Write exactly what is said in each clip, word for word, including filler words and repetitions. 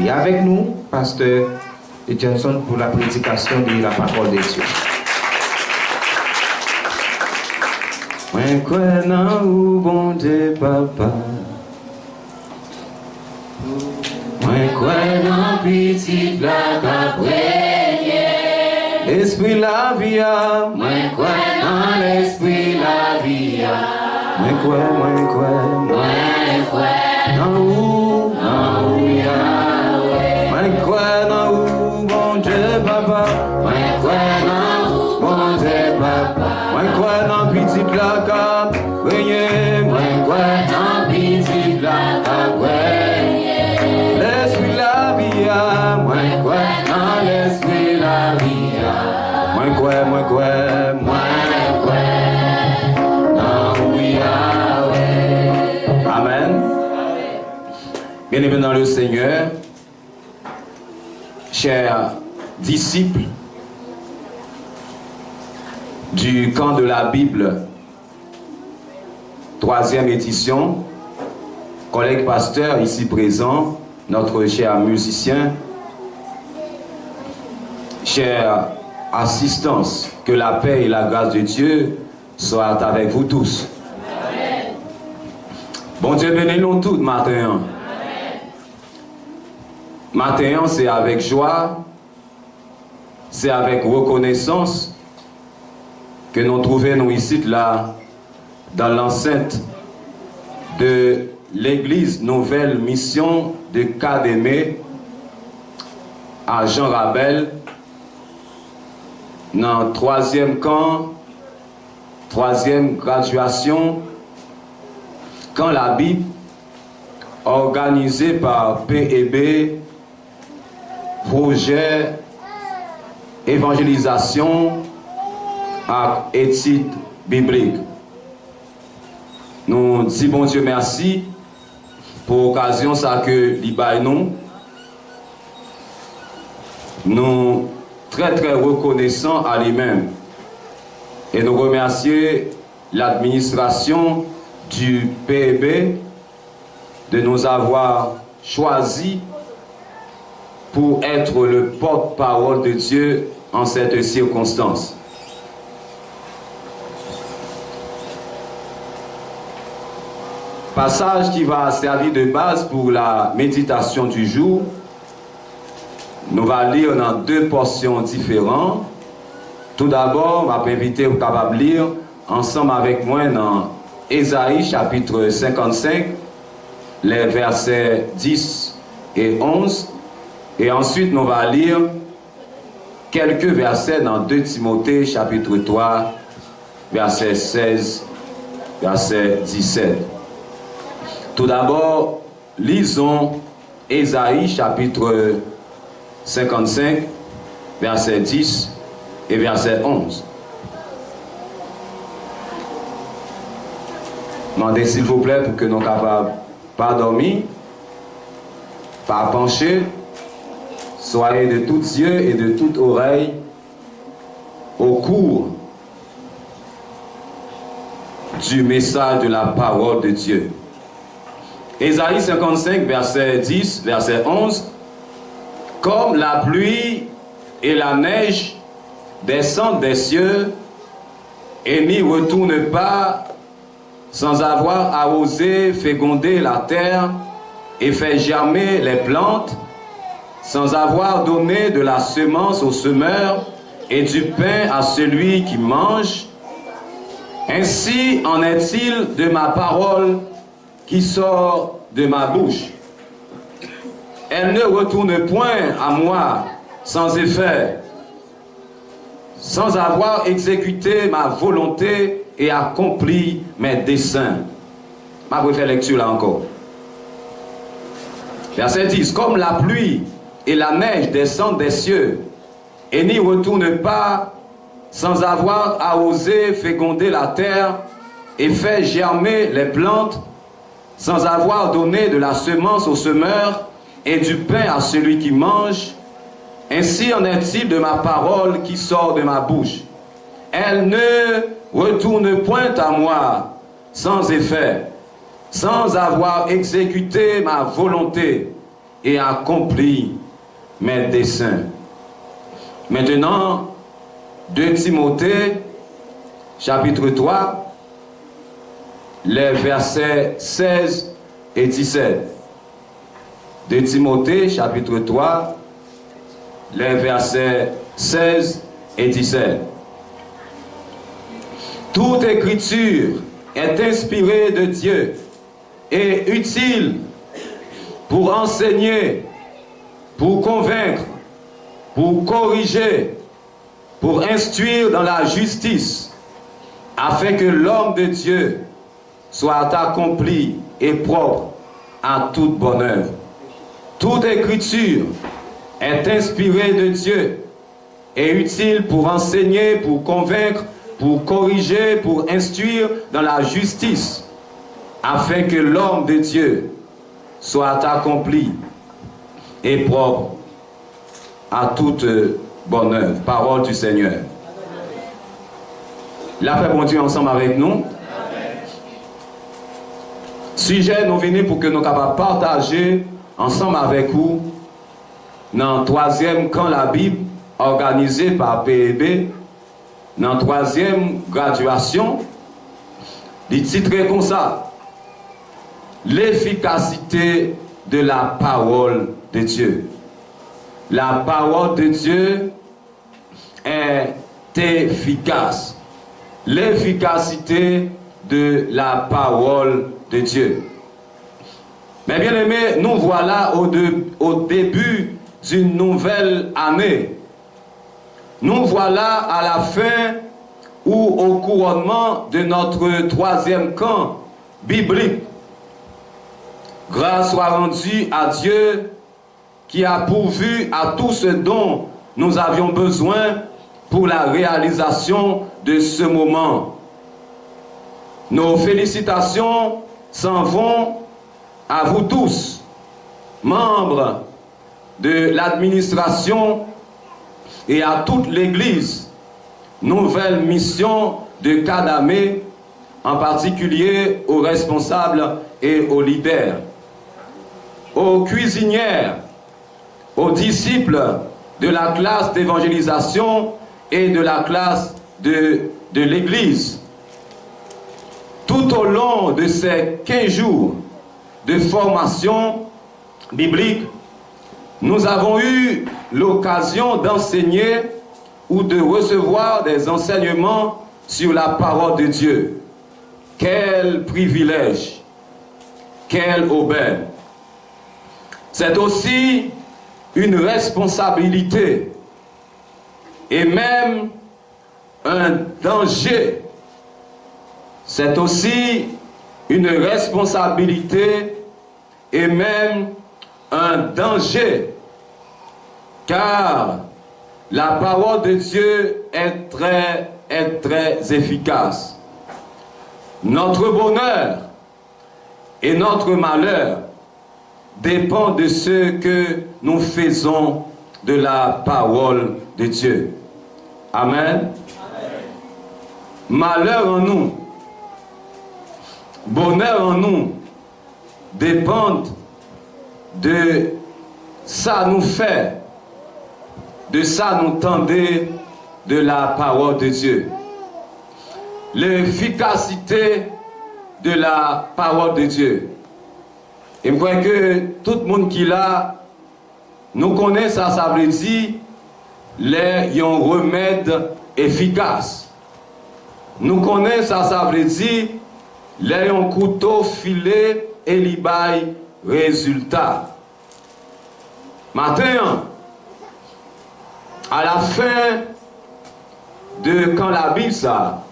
Et avec nous, pasteur Johnson pour la prédication de la parole de Dieu. Mwen kwè nan ou, Bondye Papa. Mwen kwè nan Pitit la k ap renye. Lespri lavi a. Mwen kwè nan Lespri lavi a. Mwen kwè, mwen kwè, mwen kwè nan ou, nan ou, Yahweh. Mwen kwè nan ou, Bondye Papa. Mwen kwè nan ou, Bondye Papa. Mwen kwè nan Pitit la k ap renye. Mwen kwè nan Pitit la k ap renye. Lespri lavi a. Mwen kwè nan Lespri lavi a. Mwen kwè, mwen kwè, mwen kwè nan ou, Yahweh. Amen. Bien-aimés dans le Seigneur, chers disciples du camp de la Bible, troisième édition, collègues pasteurs ici présents, notre cher musicien, chère assistance, que la paix et la grâce de Dieu soient avec vous tous. Bondye beni nou tout maten an. Maten an, se avèk jwa, se avèk rekonesans ke nou twouve nou isit la, dans l'enceinte de l'église Nouvelle Mission de Kademe à Jean Rabel, nan twazyèm kan, twazyèm gradyasyon, Kan Labib, òganize pa P E B, pwojè evanjelizasyon ak etid biblik. Nou di Bondye mèsi pou okazyon sa ke li bay nou. Nou trè, trè rekonesan a li menm. E nou remèsye l'administration du P E B de nous avoir choisis pour être le porte-parole de Dieu en cette circonstance. Pasaj ki va sèvi de baz pou la meditasyon di jou, nou va li nan de pòsyon diferan. Toudabò, m ap envite w kapab li ansanm avèk mwen nan Ezayi chapit senkannsenk, lè vèsè dis e onz, e answit nou va li kèlke vèsè nan de Timote chapit twa, vèsè sèz, vèsè disèt. Toudabò, lisons Ezayi chapit senkannsenk, vèsè dis e vèsè onz. Mande silvouplè pou ke nou kapab pa dòmi, pa panche, soyez de tout yeux et de toute oreille au cours du message de la parole de Dieu. Ezayi senkannsenk, vèsè dis, vèsè onz. Comme la pluie et la neige descendent des cieux et n'y retournent pas sans avoir arrosé, fécondé la terre et fait germer les plantes, sans avoir donné de la semence au semeur et du pain à celui qui mange, ainsi en est-il de ma parole qui sort de ma bouche. Elle ne retourne point à moi sans effet, sans avoir exécuté ma volonté et accompli mes desseins. M ap refè lèkti la ankò. Vèsè dis, comme la pluie et la neige descendent des cieux et n'y retournent pas sans avoir arrosé, fécondé la terre et fait germer les plantes, sans avoir donné de la semence au semeur et du pain à celui qui mange, ainsi en est-il de ma parole qui sort de ma bouche. Elle ne retourne point à moi sans effet, sans avoir exécuté ma volonté et accomplit mes desseins. Maintenant, deux Timothée, chapitre trois, les versets seize et dix-sept. Deux Timothée, chapitre trois, les versets seize et dix-sept. Toute écriture est inspirée de Dieu et utile pour enseigner, pour convaincre, pour corriger, pour instruire dans la justice, afin que l'homme de Dieu soit accompli et propre à toute bonne œuvre. Toute écriture est inspirée de Dieu et utile pour enseigner, pour convaincre, pour corriger, pour instruire dans la justice, afin que l'homme de Dieu soit accompli et propre à toute bonne œuvre. Parole du Seigneur. Lapè Bondye ansanm avèk nou. Sijè nou vini pou ke nou kapab pataje ansanm avèk ou nan twazyèm kan Labib òganize pa P E B, nan twazyèm gradyasyon, li titre konsa, L'efficacité de la parole de Dieu. La parole de Dieu est efficace. L'efficacité de la parole de Dieu. Mes bien-aimés, nous voilà au, de- au début d'une nouvelle année. Nous voilà à la fin ou au couronnement de notre troisième camp biblique. Grâce soit rendue à Dieu qui a pourvu à tout ce dont nous avions besoin pour la réalisation de ce moment. Nos félicitations s'en vont à vous tous, membres de l'administration, et à toute l'Église, nouvelle mission de Kadame, en particulier aux responsables et aux leaders, aux cuisinières, aux disciples de la classe d'évangélisation et de la classe de, de l'Église. Tout au long de ces quinze jours de formation biblique, nous avons eu l'occasion d'enseigner ou de recevoir des enseignements sur la parole de Dieu. Quel privilège! Quelle aubaine! C'est aussi une responsabilité et même un danger. C'est aussi une responsabilité et même un danger, car la parole de Dieu est très, est très efficace. Notre bonheur et notre malheur dépend de ce que nous faisons de la parole de Dieu. Amen. Malè an nou, bonè an nou depann de sa nou fè, de sa nou tande de la parole de Dieu. L'efficacité de la parole de Dieu. E m kwè ke tout moun ki la, nou konnen sa sa vle di lè yon remèd efikas. Nou konnen sa sa vle di lè yon kouto file e li bay rezilta. Maten an, à la fin de kan Labib sa,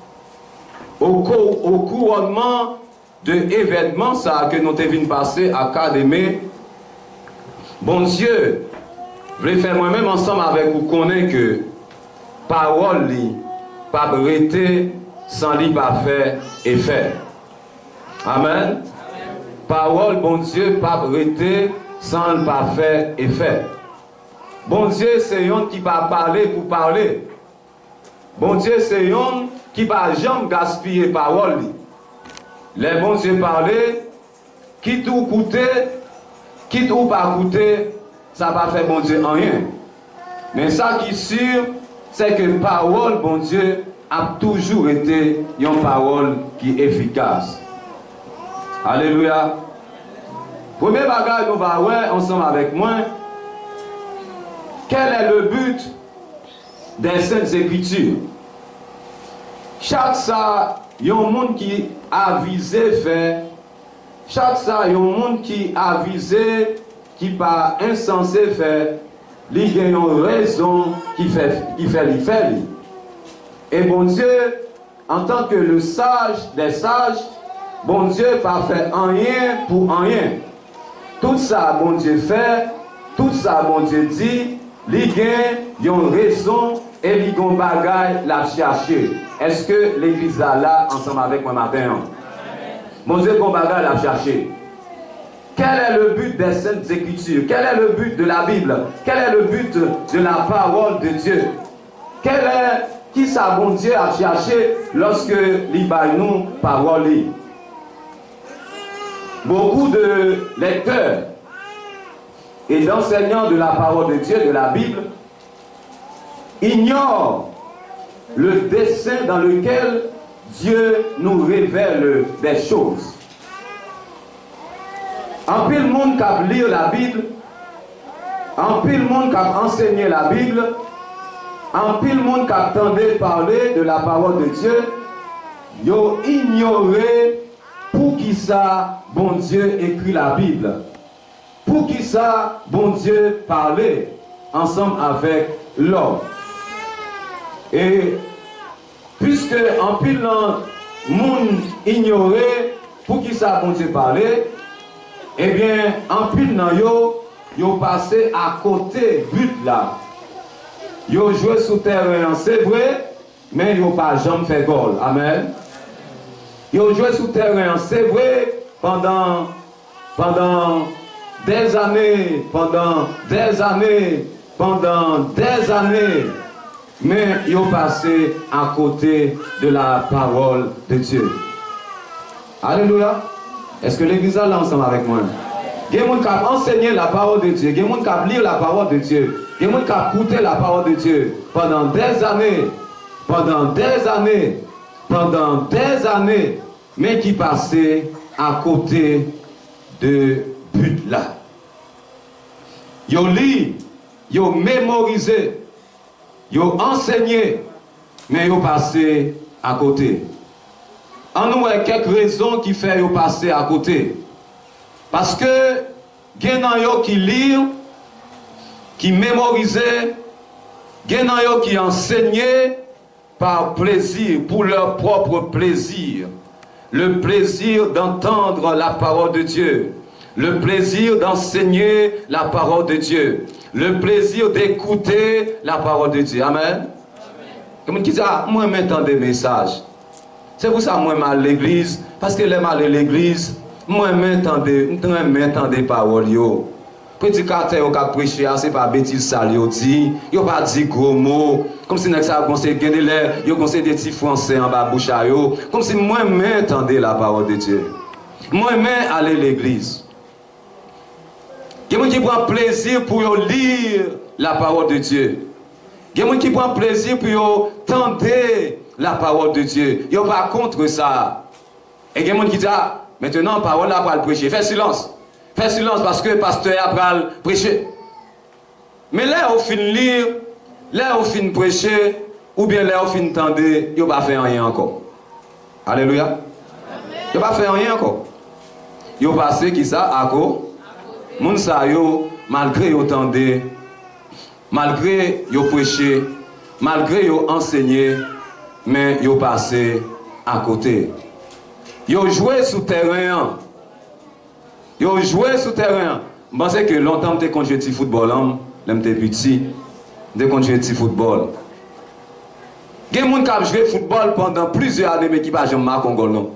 au cou-, au couronnement de evènman sa ke nou te vin pase ak Kademe, Bondye vle fè mwen menm ansanm avèk ou konnen ke pawòl li p ap rete san li pa fè efè. Amèn. Pawòl Bondye p ap rete san l pa fè efè. Bondye se yonn ki pa pale pou pale. Bondye se yonn ki pa janm gaspiye pawòl li. Lè Bondye pale, kit ou koute, Kit ou pa koute, sa pa fè Bondye anyen. Men sa ki si, se ke pawòl Bondye ap toujou rete yon pawòl ki efikas. Alelouya! Premye bagay nou va wè ansanm avèk mwen, quel est le but des Saintes Écritures? Chak sa yon moun ki avize fè, chak sa yon moun ki avize, ki pa ensanse fè, li gen yon rezon ki fè, ki fè li fè li. E Bondye, antanke le saj dè saj, Bondye pa fè anyen pou anyen. Tout sa Bondye fè, tout sa Bondye di, li gen yon rezon e li gon bagay l ap chache. Èske legliz la la ansanm avèk mwen maten an? Bondye gon bagay l ap chache. Quel est le but des Saintes Écritures? Quel est le but de la Bible? Quel est le but de la parole de Dieu? Quel est, kisa Bondye ap chache lòske li bay nou pawòl li? Beaucoup de lecteurs et d'enseignants de la parole de Dieu, de la Bible, ignorent le dessein dans lequel Dieu nous révèle des choses. Anpil moun k ap li Labib, anpil moun k ap ansenye Labib, anpil moun k ap tande pale de la parole de Dieu, yo inyore poukisa Bondye ekri Labib. Poukisa Bondye pale ansanm avèk lòm? E piske anpil nan moun inyore poukisa Bondye pale, ebyen, anpil nan yo, yo pase akote but la. Yo jwe sou tèren an, se vre, men yo pa janm fè gòl. Amèn. Yo jwe sou tèren an, se vre, pandan, pandan dèzane, pandan dèzane, pandan dèzane, men yo pase akote de la parole de Dieu. Alelouya! Èske legliz la la ansanm avèk mwen? Gen moun k ap ansenye la parole de Dieu, gen moun k ap li la parole de Dieu, gen moun k ap koute la parole de Dieu pandan dèzane, pandan dèzane, pandan dèzane, men ki pase akote de but la. Yo li, yo memorize, yo ansenye, men yo pase akote. Ann nou wè kèk rezon ki fè yo pase akote. Paske gen nan yo ki li, ki memorize, gen nan yo ki ansenye, par plaisir, pour leur propre plaisir. Le plaisir d'entendre la parole de Dieu. Le plaisir d'enseigner la parole de Dieu. Le plaisir d'écouter la parole de Dieu. Amen. Gen moun ki di, "Ah, mwen renmen tande mesaj. Se pou sa mwen renmen al legliz, paske lè m ale legliz, mwen renmen tande, m renmen tande pawòl yo." Predikatè yo k ap preche a, se pa betiz sal yo di, yo pa di gwo mo. Kòmsi nèg sa yo gon se, gen de lè, yo gon se de ti franse anba bouch a yo. Kòmsi mwen renmen tande la parole de Dieu. Mwen renmen ale legliz. Gen moun ki pran plezi pou yo li la parole de Dieu. Gen moun ki pran plezi pou yo tande la parole de Dieu. Yo pa kont sa. E gen moun ki di, "Ah, mentenan, pawòl la pral preche." Fè silans. Fè silans paske pastè a pral preche. Men lè yo fin li, lè yo fin preche, oubyen lè yo fin tande, yo pa fè anyen ankò. Alelouya. Yo pa fè anyen ankò. Yo pase kisa? Ako. Moun sa yo, malgre yo tande, malgre yo preche, malgre yo ansenye, men yo pase akote. Yo jwe sou tèren an. Yo jwe sou tèren an. M panse ke lontan m te konn jwe ti foutbòl an, lè m te piti, m te konn jwe ti foutbòl. Gen moun k ap jwe foutbòl pandan plizyè ane, men ki pa janm make yon gòl, non.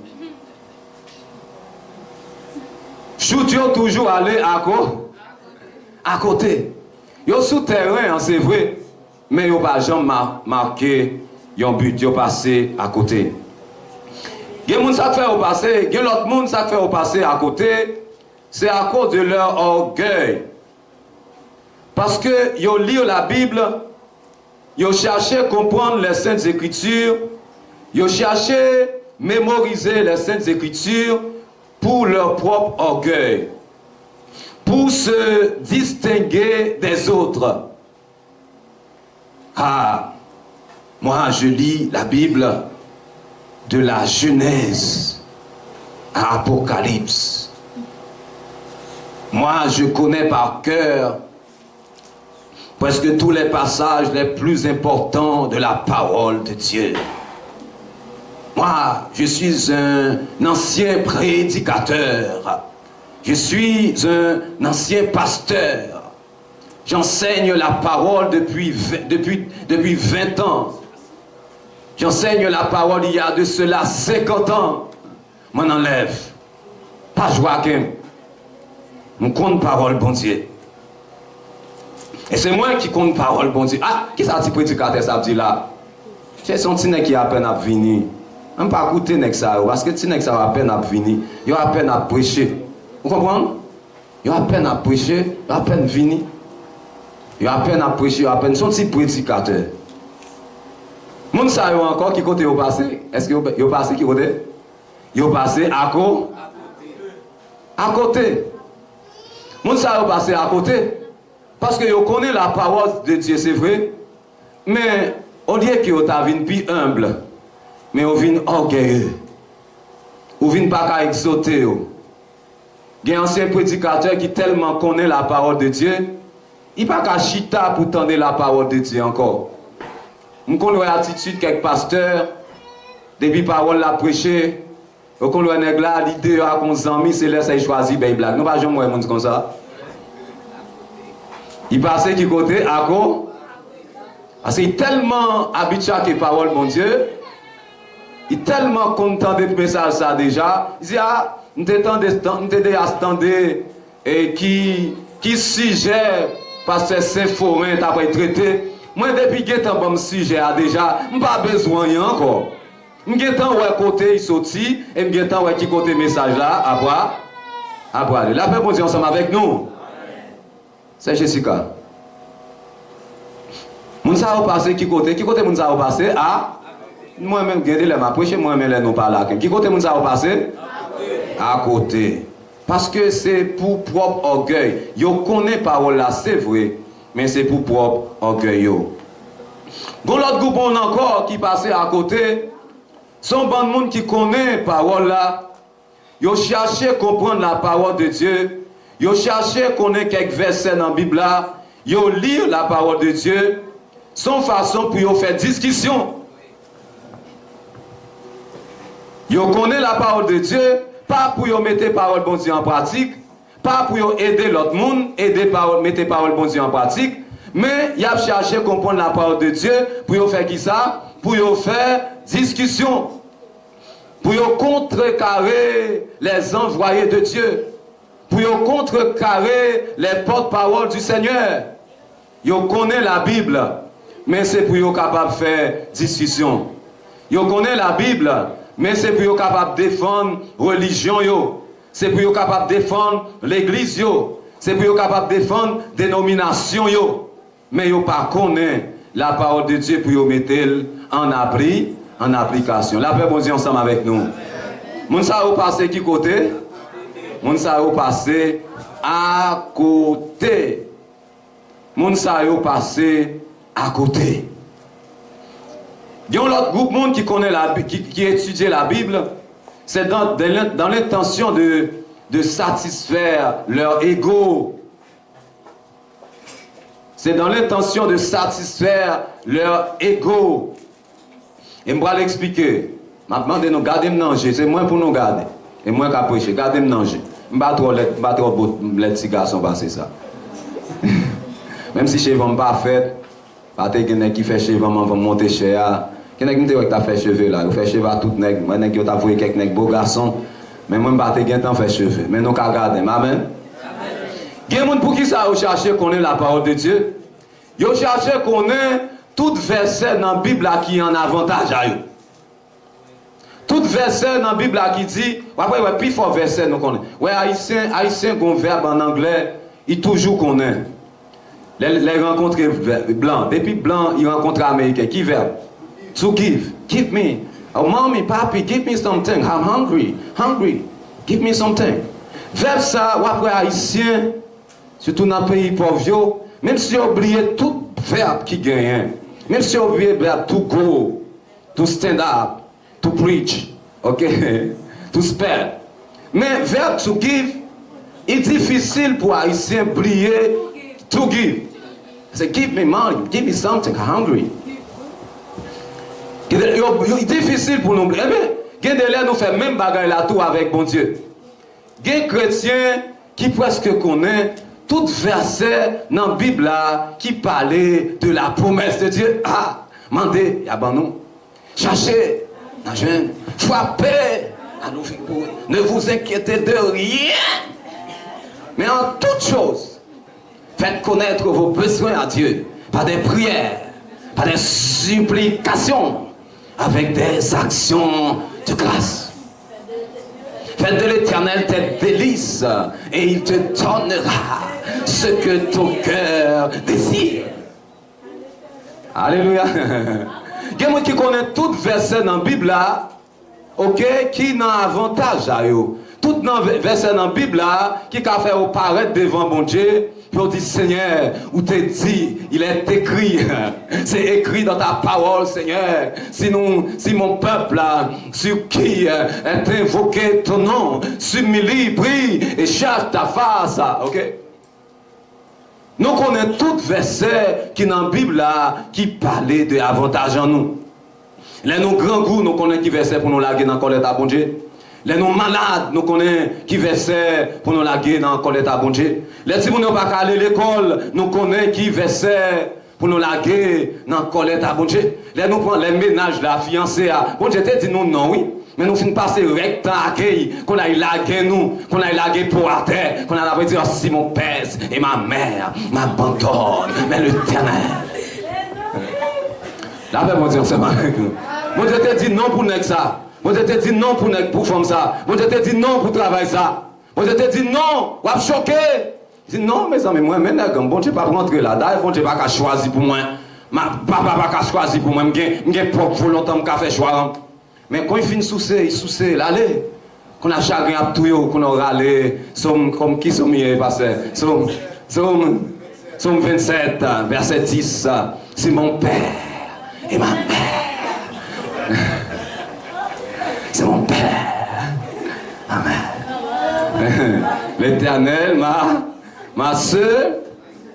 Chout yo toujou ale ako-, akote. Yo sou tèren an, se vre, men yo pa janm ma-, make yon but, yo pase akote. Gen moun sa k fè yo pase, gen lòt moun sa k fè yo pase akote, C'est à cause de leur orgueil. Paske yo li Labib, yo chache konprann les Saintes Écritures, yo chache memorize les Saintes Écritures pour leur propre orgueil, pour se distinguer des autres. Ah, moi, je lis la Bible de la Genèse à Apocalypse. Moi, je connais par cœur presque tous les passages les plus importants de la parole de Dieu. Moi, je suis un ancien prédicateur. Je suis un ancien pasteur. J'enseigne la parole depuis, depuis, depuis vingt ans. J'enseigne la parole il y a de cela cinquante ans. Mwen anlèv. Pa jwe ak m. M konn pawòl Bondye. E se mwen ki konn pawòl Bondye. Ah, kisa ti predikatè sa ap di la? Se yon ti nèg ki apèn ap vini. Ann pa koute nèg sa yo, paske ti nèg sa yo apèn ap vini. Yo apèn ap preche. Ou konprann? Yo apèn ap preche, yo apèn vini. Yo apèn ap preche, yo apèn se yon ti predikatè. Moun sa yo ankò, ki kote yo pase? Èske yo, yo pase ki kote? Yo pase ako-, akote. Moun sa yo pase akote. Paske yo konnen la parole de Dieu, se vre. Men, olye ke yo ta vin pi enb, men yo vin ògeye. Ou vin pa ka egzote yo. Gen ansyen predikatè ki tèlman konnen la parole de Dieu, li pa ka chita pou tande la parole de Dieu ankò. M konn wè atitid kèk pastè, depi pawòl la preche, ou konn wè nèg la, li deyò ak yon zanmi, se lè sa li chwazi bay blag. Nou pa janm wè moun konsa? Li pase ki kote? Ako-, paske li tèlman abitye ak pawòl Bondye, li tèlman konn tande mesaj sa deja, li di, "A, m te tande, m te deja tande, e ki, ki sijè pastè Sen Foren t apral trete. Mwen, depi gentan ban m sijè a deja, m pa bezwen anyen ankò." M gentan wè kote li soti, e m gentan wè ki kote mesaj la ap pra-, ap prale. Lapè Bondye ansanm avèk nou. Sè Jessica. Moun sa yo pase ki kote? Ki kote moun sa yo pase? A? Mwen menm, gen de lè m ap preche, mwen renmen lè nou pale ak m. Ki kote moun sa yo pase? Akote. Paske se pou pwòp ògèy. Yo konnen pawòl la, se vre, men se pou pwòp ògèy yo. Gon lòt gwoup moun ankò ki pase akote, se yon bann moun ki konnen pawòl la, yo chache konprann la parole de Dieu, yo chache konnen kèk vèsè nan Bib la, yo li la parole de Dieu, se yon fason pou yo fè diskisyon. Yo konnen la parole de Dieu, pa pou yo mete pawòl Bondye an pratik, pa pou yo ede lòt moun, ede pawòl, mete pawòl Bondye an pratik, men y ap chache konprann la parole de Dieu pou yo fè kisa? Pou yo fè diskisyon. Pou yo kontrekare les envoyés de Dieu. Pou yo kontrekare les porte-parole du Seigneur. Yo konnen Labib, men se pou yo kapab fè diskisyon. Yo konnen Labib, men se pou yo kapab defann relijyon yo. Se pou yo kapab defann legliz yo. Se pou yo kapab defann denominasyon yo. Men yo pa konnen la parole de Dieu pou yo mete l an apli-, an aplikasyon. Lapè Bondye ansanm avèk nou. Moun sa yo pase ki kote? Moun sa yo pase akote. Moun sa yo pase akote. Gen yon lòt gwoup moun ki konnen la, ki, ki etidye Labib, c'est dans, dans l'in-, dans l'intention de, de satisfaire leur ego. C'est dans l'intention de satisfaire leur ego. E m pral eksplike. M ap mande nou, gade m nan je. Se mwen pou nou gade. E mwen k ap preche. Gade m nan je. M pa twò lèd, m pa twò bo, lèd ti gason pase sa. Menm si cheve m pa fèt, pa te gen nèg ki fè cheve m anvan m monte chè a. Gen nèg m te wè ki t ap fè cheve la. Yo fè cheve a tout nèg. Mwen, nèg yo t ap voye kèk nèg bo gason. Men mwen, m pa te gentan fè cheve. Men nou ka gade m. Amèn. Gen moun pou ki sa yo chache konnen la parole de Dieu. Yo chache konnen tout vèsè nan Bib la ki an avantaj a yo. Tout vèsè nan Bib la ki di, w ap wè, wè, pifò vèsè nou konnen. Wè, Ayisyen, Ayisyen gon vèb an anglè, li toujou konnen. Lè, lè l rankontre vè-, blan, depi blan, li rankontre Ameriken, ki vèb? To give. Give me. Oh, mommy, papi, give me something. I'm hungry. Hungry. Give me something. Vèb sa, w ap wè Ayisyen, sitou nan peyi pòv yo, menm si yo bliye tout vèb ki genyen, menm si yo bliye vèb to go, to stand up, to preach, ok? To spell. Men vèb to give, li difisil pou Ayisyen bliye to give. Se give me money, give me something, I'm hungry. Yo, yo, li difisil pou nou bliye. Ebyen, gen de lè nou fè menm bagay la tou avèk Bondye. Gen kretyen ki prèske konnen tout vèsè nan Bib la ki pale de la promesse de Dieu. Ah, mande, y a ban nou. Chache, n a jwenn. Frape, a nou vin pou. Ne vous inquiétez de rien. Mais en toute chose, faites connaître vos besoins à Dieu par des prières, par des supplications, avec des actions de grâce. Fais de l'Éternel tes délices et il te donnera ce que ton cœur désire. Alelouya. Gen moun ki konnen tout vèsè nan Bib la, ok, ki nan avantaj a yo. Tout nan vè-, vèsè nan Bib la ki ka fè yo parèt devan Bondye, pou yo di, Senyè, ou te di, il est écrit, c'est écrit dans ta parole, Seigneur, si nous, si mon peuple, sur qui est invoqué ton nom, s'humilie, prie et cherche ta face, ok? Nou konnen tout vèsè ki nan Bib la ki pale de avantaj an nou. Lè nou grangou, nou konnen ki vèsè pou nou lage nan kòlèt a Bondye. Lè nou malad, nou konnen ki vèsè pou nou lage nan kòlèt a Bondye. Lè timoun yo pa ka ale lekòl, nou konnen ki vèsè pou nou lage nan kòlèt a Bondye. Lè nou pran, lè mennaj la, fiyanse a, Bondye te di nou non, wi. Men nou fin pase rèk tan akèy, kounye a y lage nou, kounye a y lage po atè, kounye a n ap di, oh, si mon père et ma mère m'abandonnent, mais l'Éternel. Lapè Bondye ansanm avèk nou. Bondye te di non pou nèg sa. Bondye te di non pou nèg, pou fanm sa. Bondye te di non pou travay sa. Bondye te di non, w ap choke. Di non, mezanmi, mwen renmen nèg an, Bondye p ap rantre la. Dayè, Bondye pa ka chwazi pou mwen. Ma, papa pa ka chwazi pou mwen. M gen, m gen pwòp volonte m ka fè chwa an. Men kon y fin souse, y souse, l ale. Kounye a chagren ap touye w, kounye a w rale. Sòm, kòm ki sòm ye, pastè? Sòm, Sòm, Sòm vennsèt, vèsè dis. C'est mon père et ma mère. C'est mon père. Amen. L'Éternel m'a, m'a se,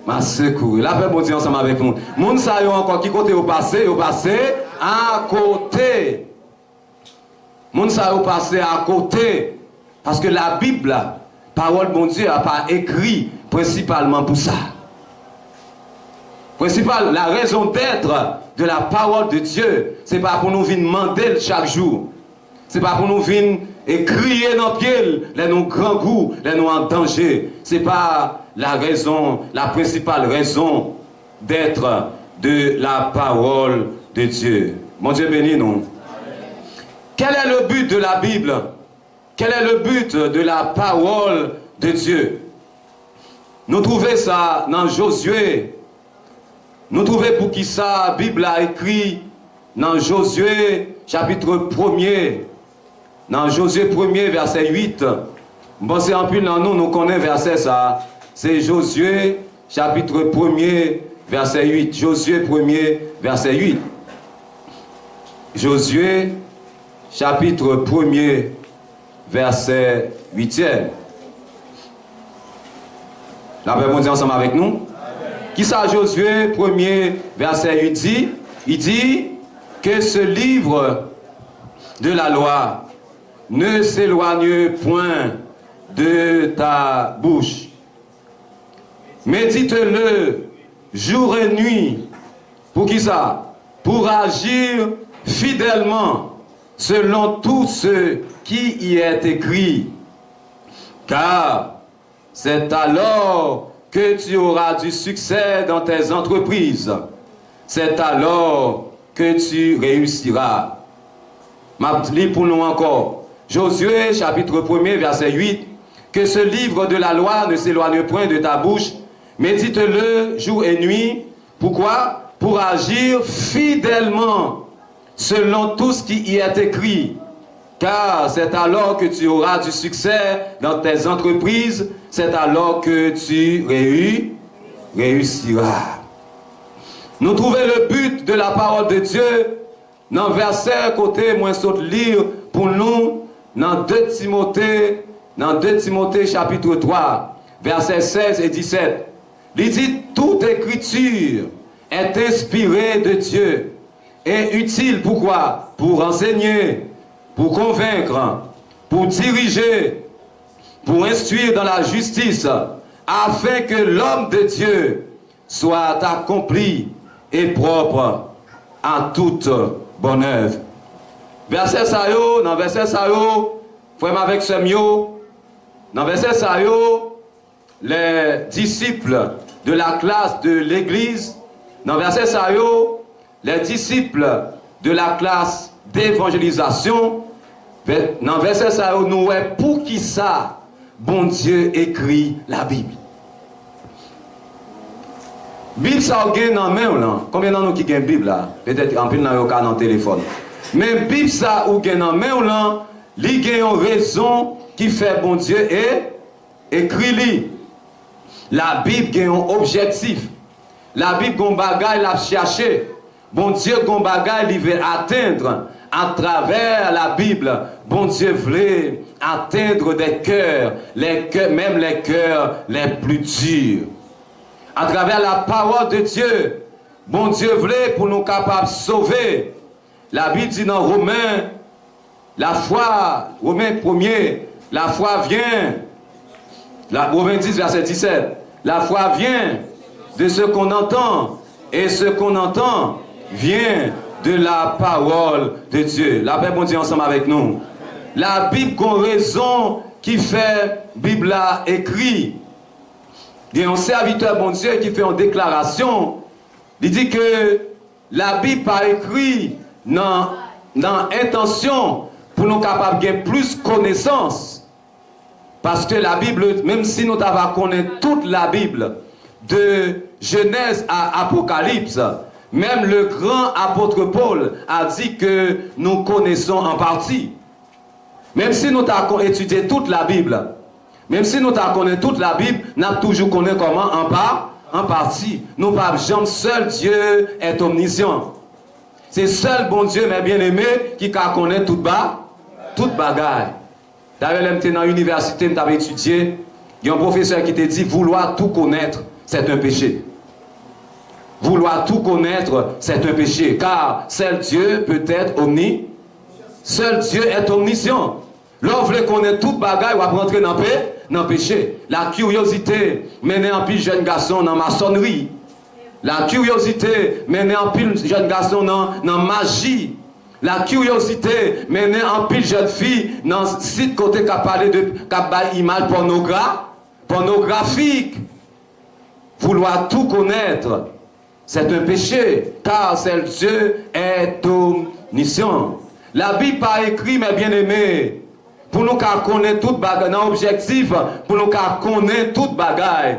m'a secouru. Lapè Bondye ansanm avèk nou. Moun sa yo ankò, ki kote yo pase? Yo pase akote. Moun sa yo pase akote, paske Labib la, pawòl Bondye a, pa ekri prensipalman pou sa. Prensipal, la raison d'être de la parole de Dieu, se pa pou nou vin mande l chak jou. Se pa pou nou vin e kriye nan pye l lè nou grangou, lè nou an danje. Se pa la raison, la principale raison d'être de la parole de Dieu. Bondye beni nou. Quel est le but de la Bible? Quel est le but de la parole de Dieu? Nou twouve sa nan Jozye. Nou twouve poukisa Bib la ekri nan Jozye, chapit premye. Nan Jozye premye, vèsè uit. M panse anpil nan nou, nou konnen vèsè sa a. Se Jozye, chapit premye, vèsè uit. Jozye premye, vèsè uit. Jozye, chapit premye, vèsè uityèm. Lapè Bondye ansanm avèk nou. Kisa Jozye premye vèsè uit di? Li di, que ce livre de la loi ne s'éloigne point de ta bouche. Médite-le jour et nuit. Poukisa? Pour agir fidèlement selon tout ce qui y est écrit. Car c'est alors que tu auras du succès dans tes entreprises. C'est alors que tu réussiras. M ap li pou nou ankò. Josué, chapitre premier, verset huit. Que ce livre de la loi ne s'éloigne point de ta bouche. Médite-le jour et nuit. Pourquoi? Pour agir fidèlement selon tout ce qui y est écrit. Car c'est alors que tu auras du succès dans tes entreprises, c'est alors que tu réu- réussiras. Nou twouve le but de la parole de Dieu nan vèsè kote mwen sot li pou nou nan de Timote, nan de Timote chapitre trois, vèsè sèz e disèt. Li di, toute écriture est inspirée de Dieu et utile pourquoi? Pour enseigner, pour convaincre, pour diriger, pour instruire dans la justice, afin que l'homme de Dieu soit accompli et propre à toute bonne œuvre. Vèsè sa yo, nan vèsè sa yo, frè m avèk sè m yo, nan vèsè sa yo, les disciples de la classe de l'église, nan vèsè sa yo, les disciples de la classe d'évangélisation, vè- nan vèsè sa yo, nou wè poukisa Bondye ekri Labib. Bib sa w gen nan men w lan, konbyen nan nou ki gen Bib la? Petèt anpil nan yo ka nan telefòn. Men Bib sa ou gen nan men w lan, li gen yon rezon ki fè Bondye e ekri li. Labib gen yon objektif. Labib gon bagay l ap chache. Bondye gon bagay li vle atenn atravè Labib. Bondye vle atenn des cœurs, les cœurs, même les cœurs les plus durs. Atravè la parole de Dieu, Bondye vle pou nou kapab sove. Labib di nan Women, la foi, Women premye, la foi vient, la, Women dis, vèsè disèt, la foi vient de ce qu'on entend, et ce qu'on entend vient de la parole de Dieu. Lapè Bondye ansanm avèk nou. Labib gon rezon ki fè Bib la ekri. Gen yon sèvitè Bondye ki fè yon deklarasyon. Li di ke Labib pa ekri nan, nan entansyon pou nou kapab gen plis konesans. Paske Labib, menm si nou ta va konnen tout Labib, de Jenèz a Apokalips, menm le gran apot Pòl a di ke nous connaissons en partie. Menm si nou ta kon etidye tout Labib, menm si nou ta konnen tout Labib, n ap toujou konnen kòman an pa, an pati. Nou p ap janm, seul Dieu est omniscient. Se sèl Bondye, mes bien-aimés, ki ka konnen tout ba, tout bagay. Dayè, lè m te nan inivèsite, m t ap etidye, gen yon pwofesè ki te di, vouloir tout connaître, c'est un péché. Vouloir tout connaître, c'est un péché, car seul Dieu peut être omni-, seul Dieu est omniscient. Lè w vle konnen tout bagay, w ap rantre nan pe-, nan peche. La curiosité mennen anpil jèn gason nan masònri. La curiosité mennen anpil jèn gason nan, nan maji. La curiosité mennen anpil jèn fi nan sit kote k ap pale de, k ap bay imaj pònogra-, pònografik. Vouloir tout connaître, c'est un péché, car seul Dieu est omniscient. Labib pa ekri, mes bien-aimés, pou nou ka konnen tout bagay, nan objektif pou nou ka konnen tout bagay.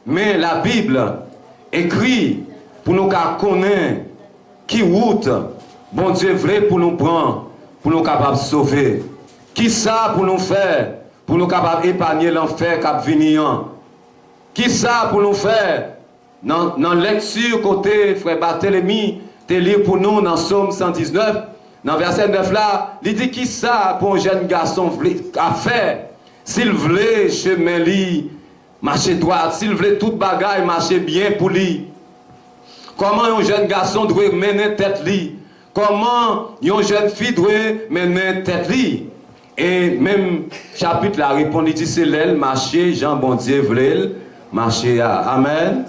Men Labib ekri pou nou ka konnen ki wout Bondye vle pou nou pran, pou nou kapab sove. Kisa pou nou fè pou nou kapab epanye lanfè k ap vini an? Kisa pou nou fè nan, nan lèkti kote frè Barthélemy te li pou nou nan Sòm san diznèf, nan vèsè nèf la, li di, kisa pou yon jèn gason vle, ap fè si l vle chemen li mache dwat, si l vle tout bagay mache byen pou li? Kòman yon jèn gason dwe mennen tèt li? Kòman yon jèn fi dwe mennen tèt li? E menm chapit la reponn, li di, se lè l mache jan Bondye vle l mache a. Amèn.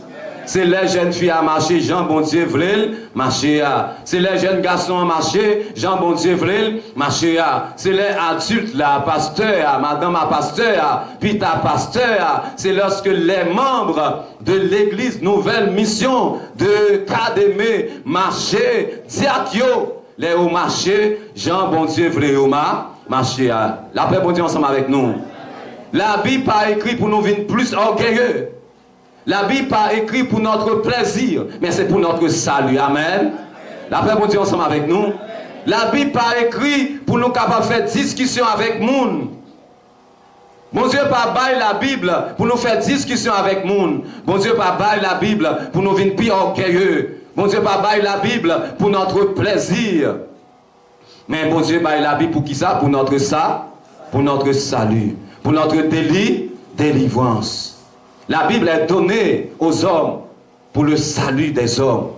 Se lè jèn fi a mache jan Bondye vle l mache a. Se lè jèn gason an mache jan Bondye vle l mache a. Se lè adilt la, pastè a, madanm a pastè a, pita pastè a, se lòske les membres de l'église Nouvelle Mission de Kademe mache, dyak yo, Lè yo mache jan Bondye vle yo ma, mache a. Lapè Bondye ansanm avèk nou. Labib pa ekri pou nou vin plis ògeye. Labib pa ekri pou notre plaisir, men se pou notre salut. Amen. Lapè Bondye ansanm avèk nou. Labib pa ekri pou nou kapab fè diskisyon avèk moun. Bondye pa bay Labib pou nou fè diskisyon avèk moun. Bondye pa bay Labib pou nou vin pi ògeye. Bondye pa bay Labib pou notre plaisir. Men Bondye bay Labib pou kisa? Pou notre sa, pou notre salut, pou notre déli, délivrance. La Bible est donnée aux hommes pour le salut des hommes,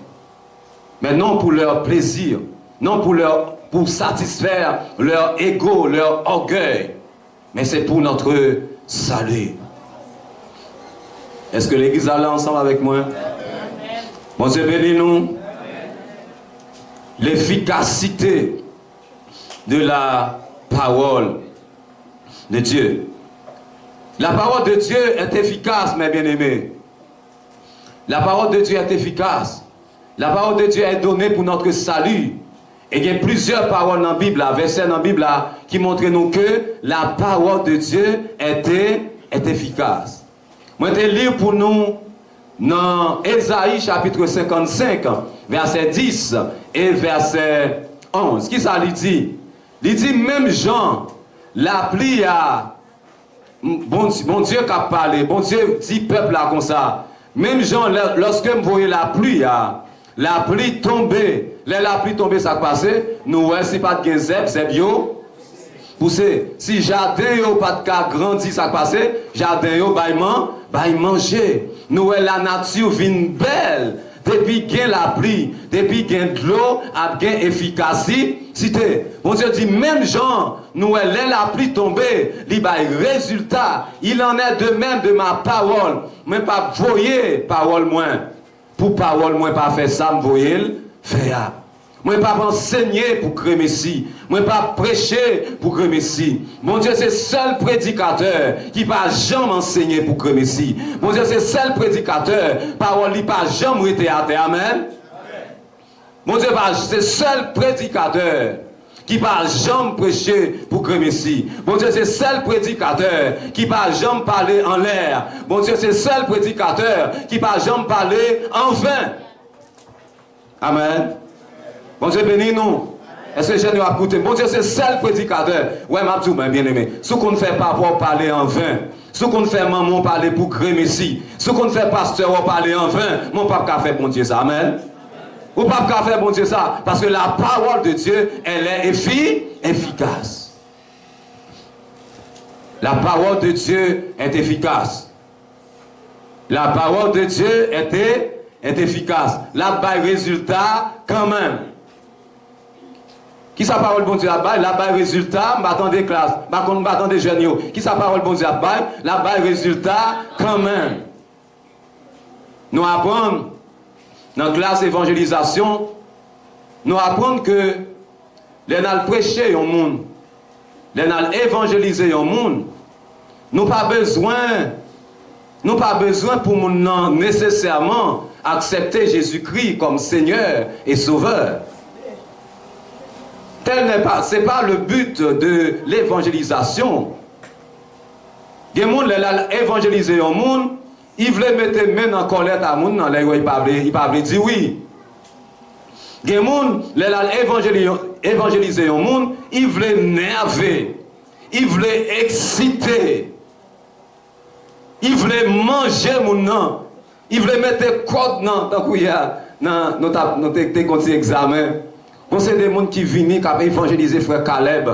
mais non pour leur plaisir, non pour leur, pour satisfaire leur ego, leur orgueil, mais c'est pour notre salut. Èske legliz la la ansanm avèk mwen? Bondye beni nou. L'efficacité de la parole de Dieu. La parole de Dieu est efficace, mes bien-aimés. La parole de Dieu est efficace. La parole de Dieu est donnée pour notre salut. E gen plizyè pawòl nan Bib la, vèsè nan Bib la ki montre nou ke la parole de Dieu est, est efficace. Mwen te li pou nou nan Ezayi chapit senkannsenk, vèsè dis e vèsè onz. Kisa li di? Li di, menm jan lapli a, Bondye, Bondye k ap pale, Bondye di pèp la konsa, menm jan lè, lòske m voye lapli a, lapli tonbe, lè lapli tonbe, sa k pase? Nou wè si pa t gen zèb, zèb yo pouse. Si jaden yo pa t ka grandi, sa k pase? Jaden yo bay man, bay manje. Nou wè lanati vin bèl depi gen lapli, depi gen dlo, ap gen efikasite. Bondye di, menm jan nou wè lè lapli tonbe, li bay rezilta. Il en est de même de ma parole. Mwen p ap voye pawòl mwen pou pawòl mwen pa fè sa m voye l fè a. Mwen p ap ansenye pou gremesi. Mwen p ap preche pou gremesi. Bondye se sèl predikatè ki pa janm ansenye pou gremesi. Bondye se sèl predikatè, pawòl li pa janm rete atè. Amèn. Bondye pa, se sèl predikatè ki pa janm preche pou gremesi. Bondye se sèl predikatè ki pa janm pale anlè. Bondye se sèl predikatè ki pa janm pale anven. Amèn. Bondye beni nou. Èske jèn yo ap koute m? Bondye se sèl predikatè. Wè, m ap di w, mwen byeneme, si w konn fè papa w pale anven, si w konn fè manman w pale pou gremesi, si w konn fè pastè w pale anven, men w p ap ka fè Bondye sa. Amèn. Ou p ap ka fè Bondye sa, paske la parole de Dieu, elle est effi-, efficace. La parole de Dieu est efficace. La parole de Dieu est, est efficace. L ap bay rezilta kanmenm. Kisa pawòl Bondye ap bay? L ap bay rezilta, m pa tande klas, m pa konn, m pa tande jèn yo. Kisa pawòl Bondye ap bay? L ap bay rezilta kanmenm. Nou aprann nan klas evanjelizasyon, nou aprann ke lè n al preche yon moun, lè n al evanjelize yon moun, nou pa bezwen, nou pa bezwen pou moun nan nesesèman aksepte Jezikri kòm Senyè e Sovè. Tel n'est pas, c'est pas le but de l'évangélisation. Gen moun, lè l al evanjelize yon moun, li vle mete men nan kòlèt a moun nan, lè l wè li pa vle, li pa vle di wi. Gen moun, lè l al evanjeli-, evanjelize yon moun, li vle nève, li vle eksite, li vle manje moun nan, li vle mete kòd nan, tankou yè, nan, nou t ap, nou te, te gon ti egzamen. Gon seri de moun ki vini, k ap evanjelize frè Caleb.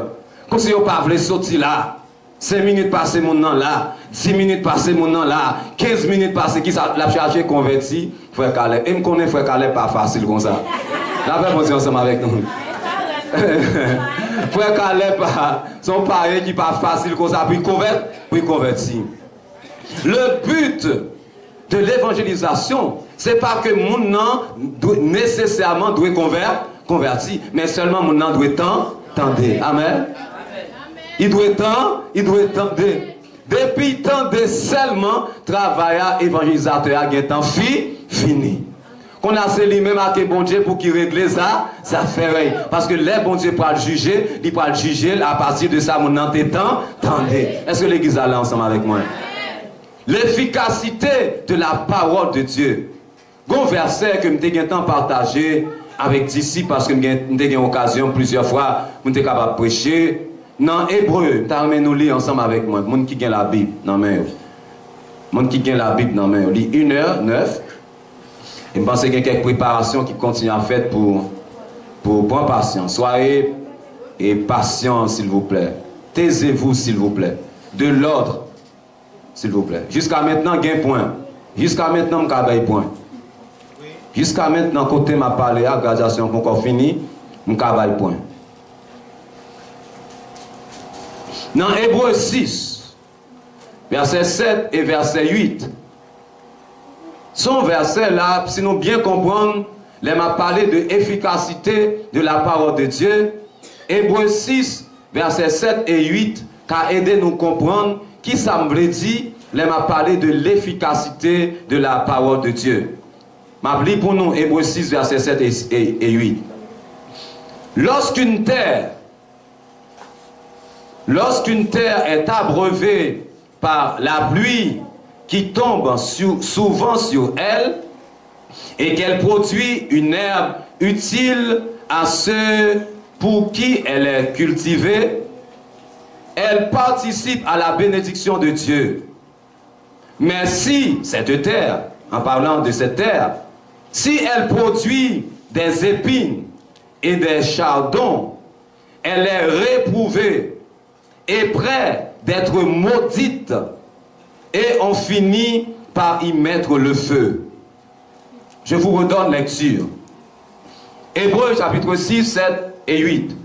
Kòmsi yo pa vle soti la. Senk minit pase moun nan la, dis minit pase moun nan la, kenz minit pase, kisa l ap chache? Konvèti frè Caleb. E m konnen frè Caleb pa fasil konsa. Lapè Bondye ansanm avèk nou. Frè Caleb pa, se yon payen ki pa fasil konsa pou l konvè-, pou l konvèti. Le but de l'évangélisation, se pa ke moun nan dwe, nesesèman dwe konvè-, konvèti, men sèlman moun nan dwe tan-, tande. Amèn. Li dwe tan-, li dwe tande. Depi l tande sèlman, travay a evanjelizatè a gentan fi-, fini. Kounye a se li menm ake Bondye pou ki regle za, zafè l. Paske lè Bondye pral jije, li pral jije l apati de sa moun nan te tan, tande. Èske legliz la la ansanm avèk mwen? L'efficacité de la parole de Dieu. Gon vèsè ke m te gentan pataje avèk disip, paske m gen, m te gen okazyon plizyè fwa pou m te kapab preche nan Ebre. M ta renmen nou li ansanm avèk mwen, moun ki gen Labib nan men yo. Moun ki gen Labib nan men yo, li inè nèf. E m panse gen kèk preparasyon ki kontinye ap fèt pou, pou pran pasyans. Soyez, eh, patients, s'il vous plaît. Taisez-vous, s'il vous plaît. De l'ordre, s'il vous plaît. Jiska mentnan, gen pwen. Jiska mentnan, m ka bay pwen. Jiska mentnan, kote m ap pale a, gradyasyon an poko fini, m ka bay pwen. Nan Ebre sis, vèsè sèt e vèsè uit. Se yon vèsè la, si nou byen konprann, lè m ap pale de efficacité de la parole de Dieu, Ebre sis, vèsè sèt e uit, ka ede nou konprann kisa m vle di lè m ap pale de l'efficacité de la parole de Dieu. M ap li pou nou Ebre sis, vèsè sèt e, e, e uit. Lorsqu'une terre Lorsqu'une terre est abreuvée par la pluie qui tombe sur- souvent sur elle, et qu'elle produit une herbe utile à ceux pour qui elle est cultivée, elle participe à la bénédiction de Dieu. Mais si cette terre, en parlant de cette terre, si elle produit des épines et des chardons, elle est réprouvée et près d'être maudite, et on finit par y mettre le feu. Je vous redonne lecture. Hébreux chapitre six, sept et huit.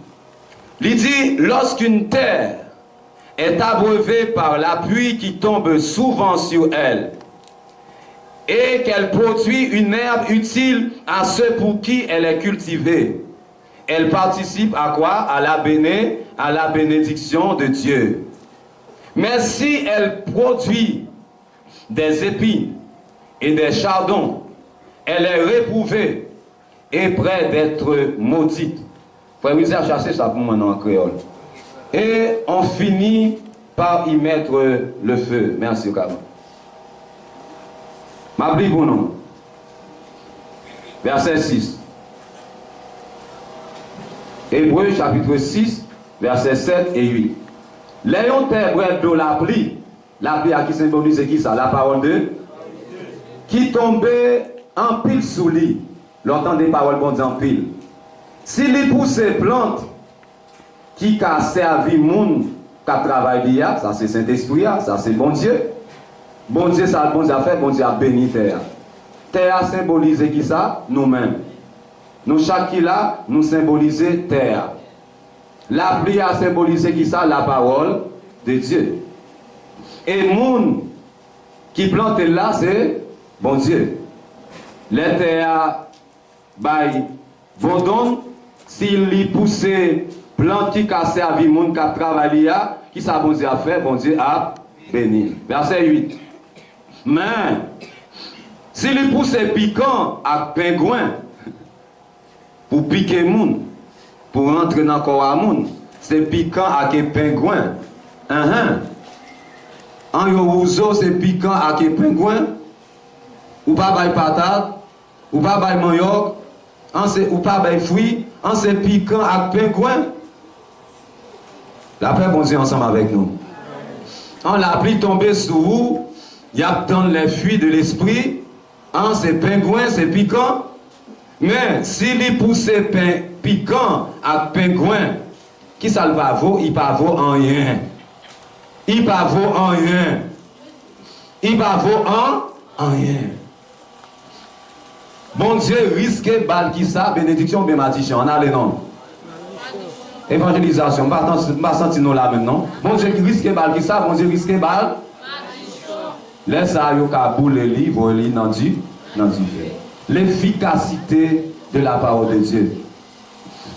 Li di, lorsqu'une terre est abreuvée par la pluie qui tombe souvent sur elle, et qu'elle produit une herbe utile à ceux pour qui elle est cultivée, elle participe à quoi? À la béné-, à la bénédiction de Dieu. Mais si elle produit des épines et des chardons, elle est réprouvée et près d'être maudite. Frè Wilzer, chache sa pou mwen nan kreyòl. Et on finit par y mettre le feu. Mèsi, Carmen. M ap li pou nou. Vèsè sis. Ebre, chapit sis, vèsè sèt e uit. Lè yon tè bwè dlo lapli, lapli a ki senbolize ki sa? La parole de, ki tonbe anpil sou li. Lè w tande pawòl Bondye anpil. Si li pouse plant ki ka sèvi moun k ap travay li a, sa se Sentespri a, sa se Bondye. Bondye, sa Bondye ap fè, Bondye ap beni tè a. Tè a senbolize ki sa? Nou menm. Nou chak ki la, nou senbolize tè a. Lapli a senbolize ki sa? La parole de Dieu. E moun ki plante l la, se Bondye. Lè tè a bay bon donn, si li pouse plant ki ka sèvi moun k ap travay li a, ki sa Bondye ap fè? Bondye ap beni l. Vèsè uit. Men, si li pouse pikan ak pengwen, pou pike moun, pou rantre nan kò a moun, se pikan ak pengwen. Enhen. An yo wouzo, se pikan ak pengwen. Ou pa bay patat, ou pa bay manyòk, an se, ou pa bay fwi, an se pikan ak pengwen. Lapè Bondye ansanm avèk nou. An lapli tonbe sou ou, y ap tann les fruits de l'esprit, an se pengwen, se pikan. Men, si li pouse pen, pikan ak pengwen, ki sa l va vo? Li pa vo anyen. Li pa vo anyen. Li pa vo an, anyen. Bondye riske ba l ki sa? Benediksyon oubyen madichon? Ann ale non. Evanjelizasyon, m pa tan- m pa santi nou la menm non. Bondye riske ba l ki sa? Bondye riske ba l Lè sa a, yo ka boule li, voye li nan di, nan dife. L'efficacité de la parole de Dieu.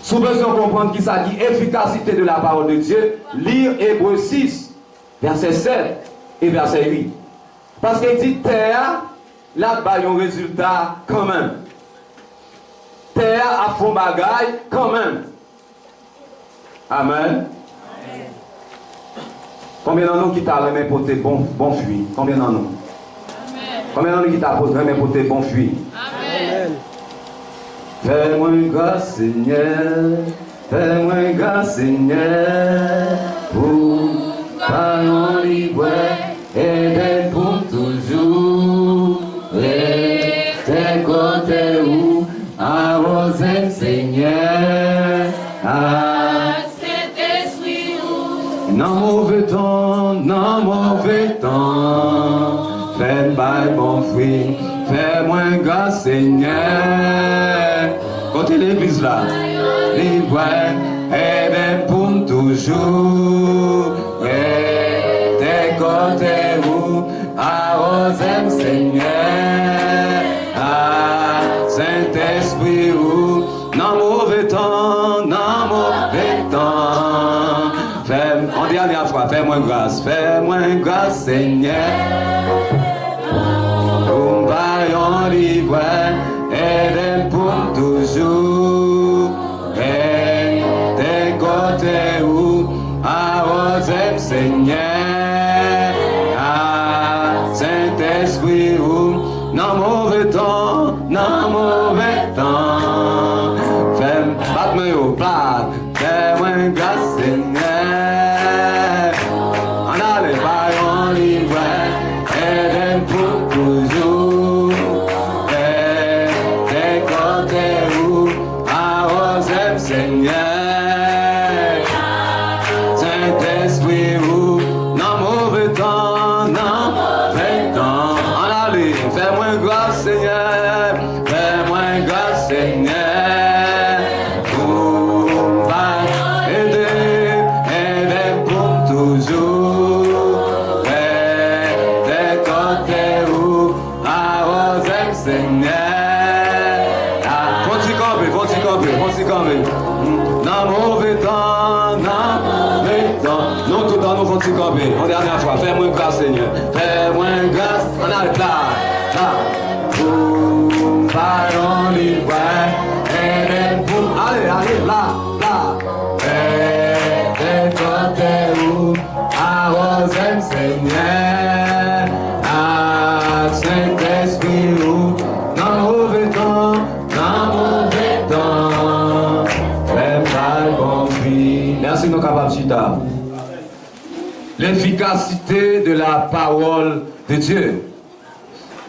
Si w bezwen konprann ki sa ki efikasite de la parole de Dieu, li Ebre sis, vèsè sèt e vèsè uit. Paske li di tè a, l ap bay yon rezilta kanmenm. tè a ap fè yon bagay kanmenm. Amèn. Konbyen nan nou ki ta renmen pote bon, bon fwi? Konbyen nan nou? Konbyen nan nou ki ta po-, renmen pote bon fwi? Amèn. Fè mwen gras, Senyè. Fè mwen gras, Senyè, pou m pa yon livrè, ede m pou m toujou rete kote ou. Awoze m, Senyè, ak Sentespri ou. Nan move tan, nan move tan, fè m bay bon fwi. Fè mwen gras, Senyè. Kote legliz la? Li vre, ede m pou m toujou rete kote ou. Awoze m, Senyè, ak Sentespri ou. Nan move tan, nan move tan, fè m, yon dènyè fwa, fè mwen gras, fè mwen gras, Senyè. Pou m pa yon livrè, ede m pou m toujou rete kote ou. Awoze m, Senyè, ak Sentespri ou. Nan move tan, nan move tan, fè m bat men yo, bat. Fè mwen gras, Senyè. Ann ale, pa yon livrè, ede m pou toujou rete kote ou. Awoze m, Senyè, Sentespri ou. Nan move tan, nan move tan, ann ale, fè mwen gras, Senyè. Fè mwen gras, Senyè, pou m pa ede, ede m pou m toujou rete kote ou. Awoze m, Senyè. A, fon ti kanpe, fon ti kanpe, fon ti kanpe. Nan move tan, nan move tan. Nou tout an nou fon ti kanpe. Yon dènyè fwa, fè mwen gras, Senyè. Fè mwen gras. Ann ale, la, la. Pou m pa yon livrè, ede m pou m ale, ale, la, la. Rete kote ou, awoze m, Senyè, ak Sentespri ou. Nan move tan, nan move tan, fè m bay bon fwi. Mèsi, nou kapab chita. L'efficacité de la parole de Dieu.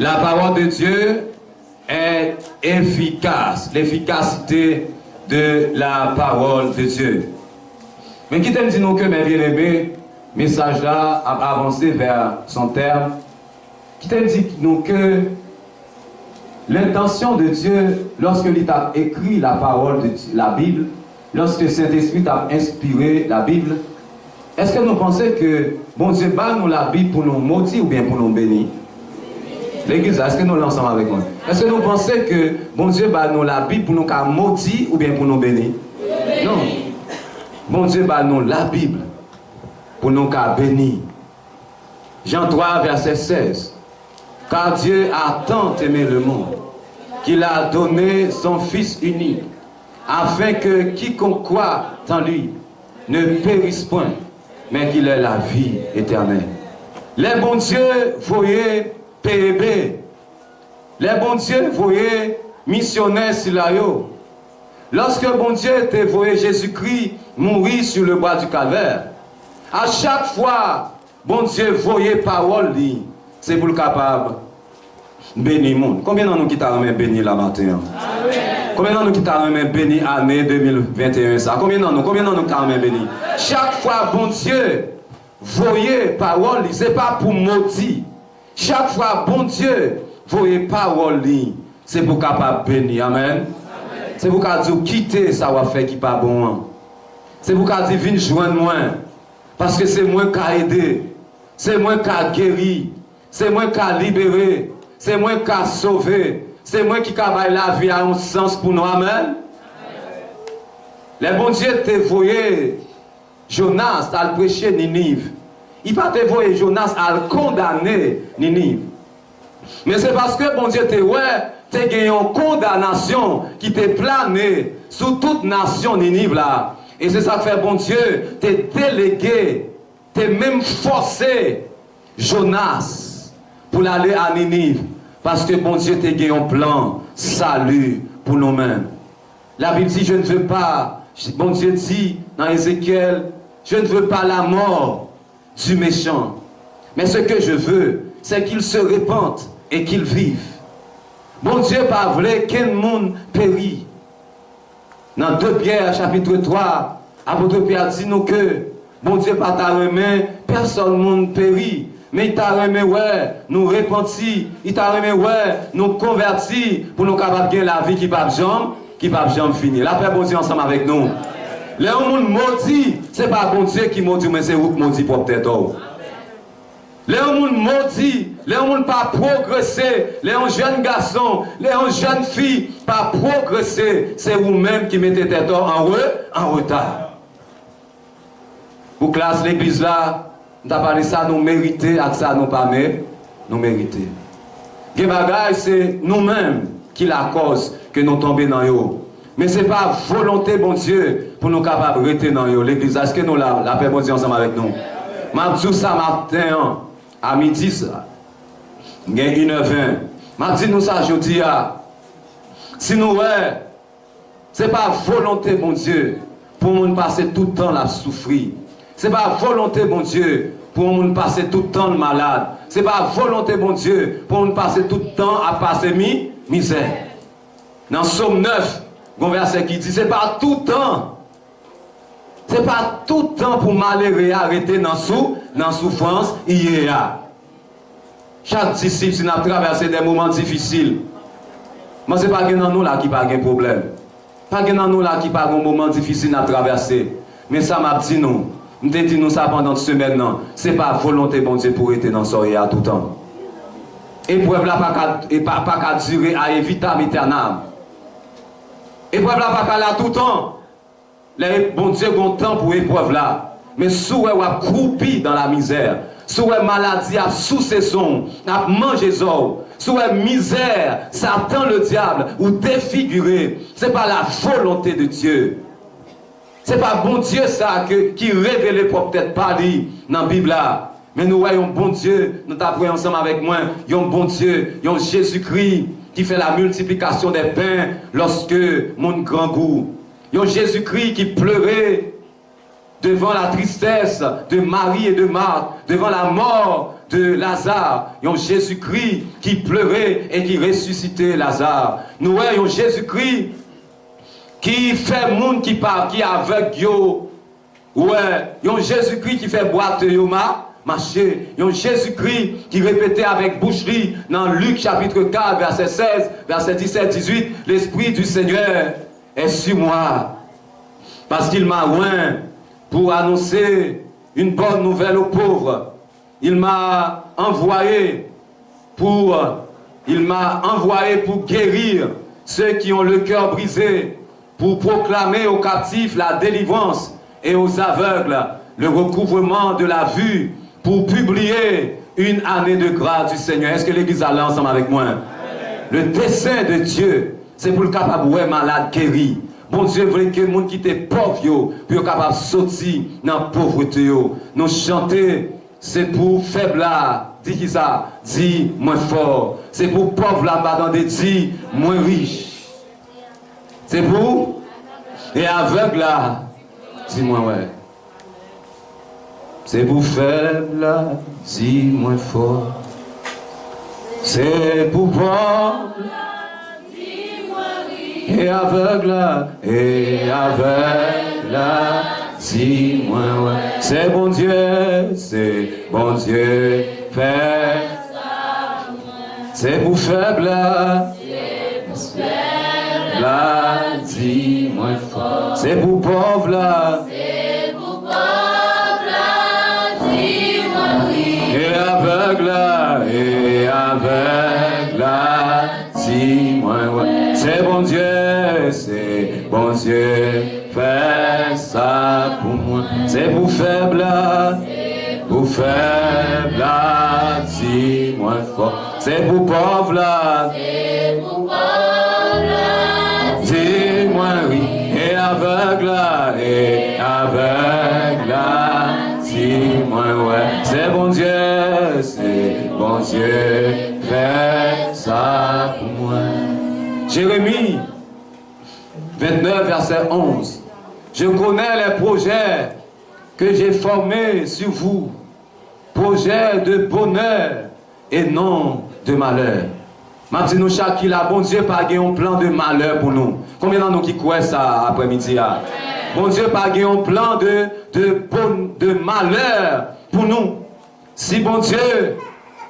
La parole de Dieu est efficace. L'efficacité de la parole de Dieu. Men kite m di nou ke, mes bien-aimés, mesaj la ap avanse vers son terme. Kite m di nou ke l'intention de Dieu, lorsque li t ap ekri la parole de Dieu, la Bible, lorsque Saint-Esprit t ap enspire la Bible, èske nou panse ke Bondye ba nou Labib pou nou modi oubyen pou nou beni? Legliz la, èske nou la ansanm avèk mwen? Èske nou panse ke Bondye ba nou Labib pou nou ka modi oubyen pou nou beni? Non. Bondye ba nou Labib pou nou ka beni. Jean trois, verset seize. Car Dieu a tant aimé le monde, qu'il a donné son Fils unique, afin que quiconque croit en lui ne périsse point, mais qu'il ait la vie éternelle. Lè Bondye voye P E B, lè Bondye voye misyonè sila yo, lòske Bondye te voye Jezikri mouri sur le bois du Calvaire, a chak fwa Bondye voye pawòl li, se pou l kapab beni moun. Konbyen nan nou ki ta renmen beni la maten an? Konbyen nan nou ki ta renmen beni ane de mil venteyen sa? Konbyen nan nou, konbyen nan nou ki ta renmen beni? Chak fwa Bondye voye pawòl li, se pa pou modi. Chak fwa Bondye voye pawòl li, se pou kapab beni. Amèn. Se pou ka di w kite sa w ap fè ki pa bon an. Se pou ka di vin jwenn mwen. Paske se mwen ka ede, se mwen ka geri, se mwen ka libere, se mwen ka sove, se mwen ki ka bay lavi a yon sans pou nou. Amèn. Lè Bondye te voye Jonas al preche Niniv, li pa te voye Jonas al kondane Niniv. Men se paske Bondye te wè te gen yon kondanasyon ki te plane sou tout nasyon Niniv la. E se sa k fè Bondye te delege, te menm fòse Jonas pou l ale a Niniv, paske Bondye te gen yon plan sali pou nou menm. La Bible dit, je ne veux pas, Bondye di nan Ezekyèl, je ne veux pas la mort du méchant, mais ce que je veux, c'est qu'il se repente et qu'il vive. Bondye pa vle kenn moun peri. Nan de Pyè chapit twa, apot Pyè di nou ke Bondye pa ta renmen pèsòn moun peri, men li ta renmen wè nou repanti, li ta renmen wè nou konvèti pou nou kapab gen lavi ki p ap janm, ki p ap janm fini. Lapè Bondye ansanm avèk nou. Lè yon moun modi, se pa Bondye ki modi w, men se ou k modi pwòp tèt ou. Lè yon moun modi, lè yon moun pa pwogrese, lè yon jèn gason, lè yon jèn fi pa pwogrese, se ou menm ki mete tèt ou an re-, an reta. Pou klas legliz la, m ta pale sa nou merite ak sa nou pa me-, nou merite. Gen bagay se nou menm ki lakòz ke nou tonbe nan yo. Men se pa volonte Bondye pou nou kapab rete nan yo. Legliz la, èske nou la? Lapè Bondye ansanm avèk nou. M ap di w sa maten an, a midi sa. M gen inè ven. M ap di nou sa jodi a. Si nou wè, se pa volonte Bondye pou yon moun pase tout tan l ap soufri. Se pa volonte Bondye pou yon moun pase tout tan l malad. Se pa volonte Bondye pou yon moun pase tout tan ap pase mi-, mizè. Nan Sòm nèf, gon vèsè ki di, se pa tout tan, se pa tout tan pou malere a rete nan sou-, nan soufrans li ye a. Chak disip, si n ap travèse de moman difisil, men se pa gen nan nou la ki pa gen pwoblèm. Pa gen nan nou la ki pa gen moman difisil n ap travèse. Men sa m ap di nou, m te di nou sa pandan semèn nan, se pa volonte Bondye pou rete nan sa w ye a toutan. Eprèv la pa ka, e pa, pa ka dire a vitam aeternam. Eprèv la pa ka la toutan. Lè Bondye gon tan pou eprèv la. Men si w wè w ap kwoupi dans la misère, si w wè maladi ap souse san w, ap manje zò w, si w wè mizè, Satan le diable, ou defigire, se pa la volonté de Dieu. Se pa Bondye sa ke, ki revele pwòp tèt pa li nan Bib la. Men nou wè yon Bondye, nou t ap wè ansanm avèk mwen, yon Bondye, yon Jezikri ki fè la miltiplikasyon dè pen lòske moun grangou. Yon Jezikri ki pleure devant la tristesse de Marie et de Marthe, devant la mort de Lazare. Yon Jezikri ki pleure e ki resisite Lazare. Nou wè yon Jezikri ki fè moun ki pa, ki avèg yo wè, yon Jezikri ki fè bwate yo ma-, mache, yon Jezikri ki repete avèk bouch li nan Lik chapit kat, vèsè sèz, vèsè disèt, dizuit, L'Esprit du Seigneur est sur moi, parce qu'il m'a oint pour annoncer une bonne nouvelle aux pauvres. Il m'a envoyé pour, il m'a envoyé pour guérir ceux qui ont le cœur brisé, pour proclamer aux captifs la délivrance et aux aveugles le recouvrement de la vue, pour publier une année de grâce du Seigneur. Èske legliz la la ansanm avèk mwen? Le dessein de Dieu, se pou l kapab wè malad geri. Bondye vle ke moun ki te pòv yo, pou yo kapab soti nan povrete yo. Nou chante, se pou fèb la, di kisa? Di mwen fò. Se pou pòv la, pa tande, di mwen rich. Se pou, e avèg la, di mwen wè. Se pou fèb la, di mwen fò. Se pou pòv la, e avèg la, e avèg la, di mwen wè. Se Bondye, se Bondye fè. Se pou fèb la, la, di mwen fò. Se pou pòv la, e avèg la, e avèg la, di mwen wè. Se Bondye, se Bondye fè sa pou mwen. Se pou fèb la, pou fèb la, di mwen fò. Se pou pòv la, Avèg la e avèg la, si mwen wè. Se Bondye, se Bondye fè sa pou mwen. Jeremi vennèf, vèsè onz. Je connais les projets que j'ai formés sur vous, projets de bonheur et non de malheur. M ap di nou chak ki la, Bondye pa gen yon plan de malè pou nou. Konbyen nan nou ki kwè sa aprèmidi a? Bondye pa gen yon plan de, de, bon, de malè pou nou. Si Bondye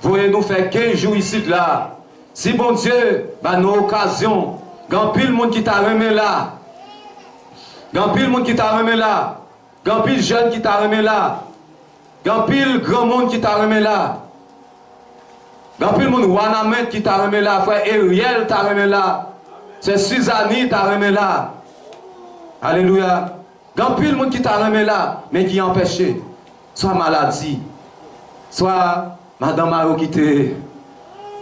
voye nou fè kenz jou isit la, si Bondye ba nou okazyon, gen anpil moun ki ta renmen la, gen anpil moun ki ta renmen la, gen anpil jèn ki ta renmen la, gen anpil granmoun ki ta renmen la, gen anpil moun Wanament ki ta renmen la, frè Ariel ta renmen la, sè Suzanne ta renmen la. Alelouya. Gen anpil moun ki ta renmen la, men ki anpeche. Swa maladi, swa madanm a yo ki te,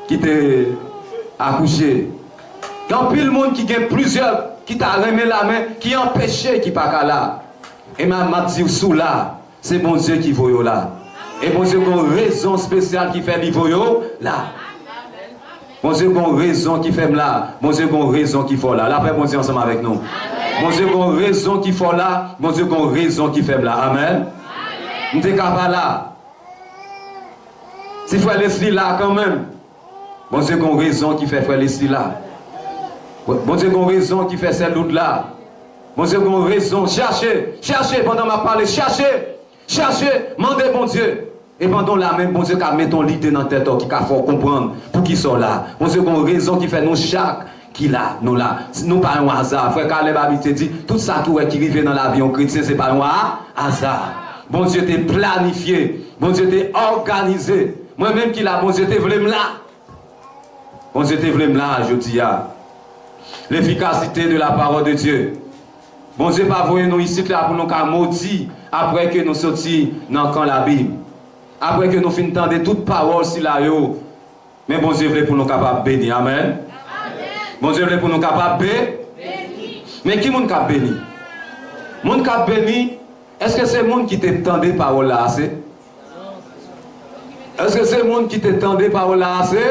ki te akouche. Gen anpil moun ki gen plizyè ki ta renmen la, men ki anpeche, ki pa ka la. E m, m ap di w, si w la, se Bondye ki voye w la. E Bondye gen yon rezon espesyal ki fè li voye w la. Bondye gen yon rezon ki fè m la. Bondye gen yon rezon ki fè w la. Lapè Bondye ansanm avèk nou. Bondye gen yon rezon ki fè w la. Bondye gen yon rezon ki fè m la. Amèn. M te ka pa la. Si frè Leslie la kanmenm, Bondye gen yon rezon ki fè frè Leslie la. Bondye gen yon rezon ki fè sè Loud la. Bondye gen yon rezon. Chache, chache pandan m ap pale, chache. Chache, mande Bondye. E pandan w la menm, Bondye ka mete yon lide nan tèt ou ki ka fè w konprann poukisa w la. Bondye gen yon rezon ki fè nou chak ki la, nou la. Si nou pa yon aza. Frè Caleb Abi te di, tout sa ki w wè ki rive nan lavi yon kretyen, se pa yon a, aza. Bondye te planifye, Bondye te òganize. Mwen menm ki la, Bondye te vle m la. Bondye te vle m la jodi a. L'efficacité de la parole de Dieu. Bondye pa voye nou isit la pou nou ka modi apre ke nou soti nan kan Labib. Apre ke nou fin tande tout pawòl sila yo. Men Bondye vle pou nou kapab beni. Amèn. Bondye vle pou nou kapab be-, men ki moun k ap beni? Moun k ap beni, èske se moun ki te tande pawòl la ase? Èske se moun ki te tande pawòl la ase?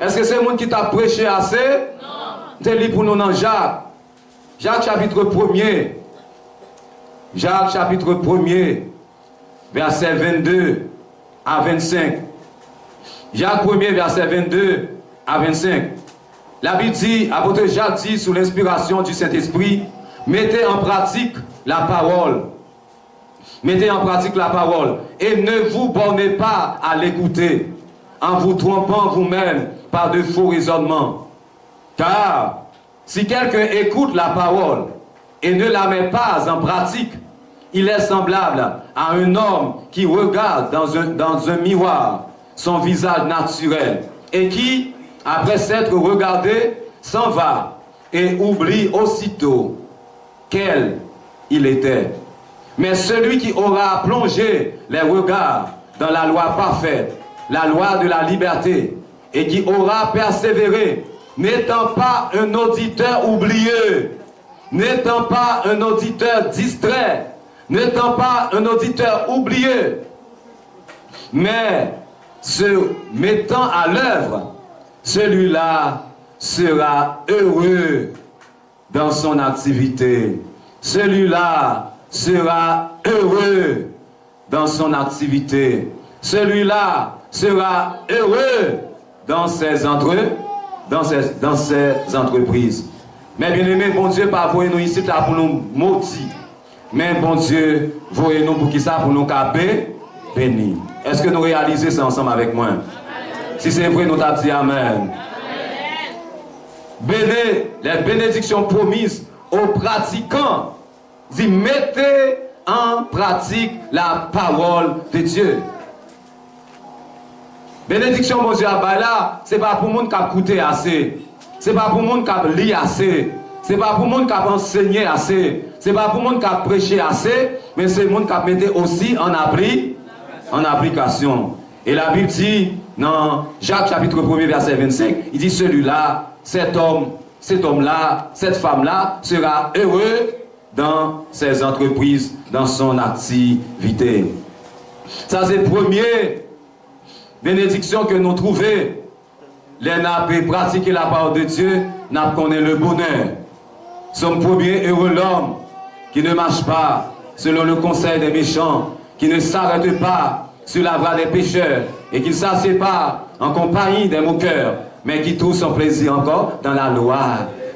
Èske se moun ki t ap preche ase? M te li pou nou nan Jak. Jak chapit premye. Jak chapit premye, vèsè vennde a vennsenk. Jak premye, vèsè vennde a vennsenk. Labib di, apot Jak di, sous l'inspiration du Saint-Esprit, mettez en pratique la parole. Mettez en pratique la parole et ne vous bornez pas à l'écouter, en vous trompant vous-même par de faux raisonnements. Car si quelqu'un écoute la parole et ne la met pas en pratique, il est semblable à un homme qui regarde dans un, dans un miroir son visage naturel et qui, après s'être regardé, s'en va et oublie aussitôt quel il était. Mais celui qui aura plongé les regards dans la loi parfaite, la loi de la liberté, et qui aura persévéré, n'étant pas un auditeur oublieux, n'étant pas un auditeur distrait, n'étant pas un auditeur oublieux, mais se mettant à l'œuvre, celui-là sera heureux dans son activité. Celui-là sera heureux dans son activité. Celui-là sera heureux dans ses entre-, dans ses, dans ses entreprises. Men byeneme, Bondye pa voye nou isit la pou nou modi. Men Bondye voye nou pou ki sa? Pou nou ka be-, beni. Èske nou reyalize sa ansanm avèk mwen? Si se vre, nou t ap di amèn. Béné, les bénédictions promises aux pratiquants. Di, mettez en pratique la parole de Dieu. Benediksyon Bondye ap bay la, se pa pou moun k ap koute ase. Se pa pou moun k ap li ase. Se pa pou moun k ap ansenye ase. Se pa pou moun k ap preche ase. Men se moun k ap mete osi an apli-, an aplikasyon. E Labib di, nan Jak chapit premye, vèsè vennsenk, li di, celui-là, cet homme, cet homme-là, cette femme-là sera heureux dans ses entreprises, dans son activité. Sa se premye benediksyon ke nou twouve lè n ap pratike la parole de Dieu, n ap konnen le bonheur. Sòm premye, heureux l'homme qui ne marche pas selon le conseil des méchants, qui ne s'arrête pas sur la voie des pécheurs et qui ne s'assied pas en compagnie des moqueurs, mais qui trouve son plaisir encore dans la loi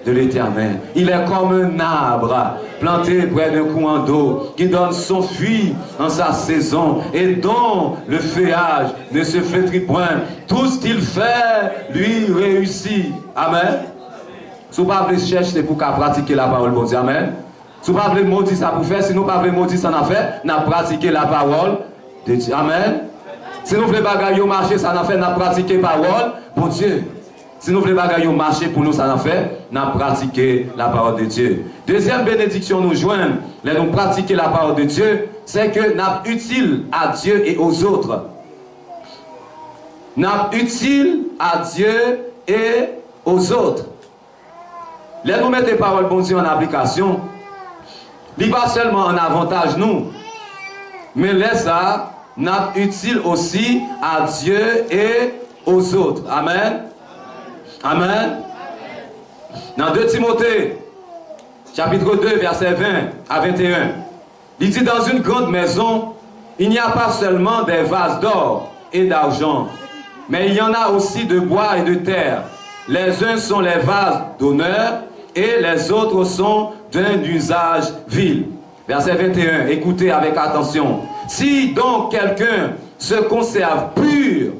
de l'Éternel. Il est comme un arbre planté près d'un courant d'eau, qui donne son fruit en sa saison et dont le feuillage ne se flétrit point. Tout ce qu'il fait lui réussit. Amen. Si w pa vle chèch, se pou w ka pratike la parole Bondye. Amen. Si w pa vle modi sa pou fè, si nou pa vle modi sa n ap fè, n ap pratike la parole de Dieu. Amen. Si nou vle bagay yo mache, sa n ap fè, n ap pratike parole Bondye. Si nou vle bagay yo mache pou nou, sa n ap fè, n ap pratike la parole de Dieu. Dezyèm benediksyon nou jwenn lè nou pratike la parole de Dieu, c'est que n ap utile à Dieu et aux autres. N ap utile à Dieu et aux autres. Lè nou mete pawòl Bondye an aplikasyon, li pa sèlman an avantaj nou, men lè sa a, n ap itil osi à Dieu et aux autres. Amen. Amen. Nan de Timote, chapitre deux, verset vingt à vingt et un. Il dit, dans une grande maison, il n'y a pas seulement des vases d'or et d'argent, mais il y en a aussi de bois et de terre. Les uns sont les vases d'honneur et les autres sont d'un usage vil. Verset vingt et un, écoutez avec attention. Si donc quelqu'un se conserve pur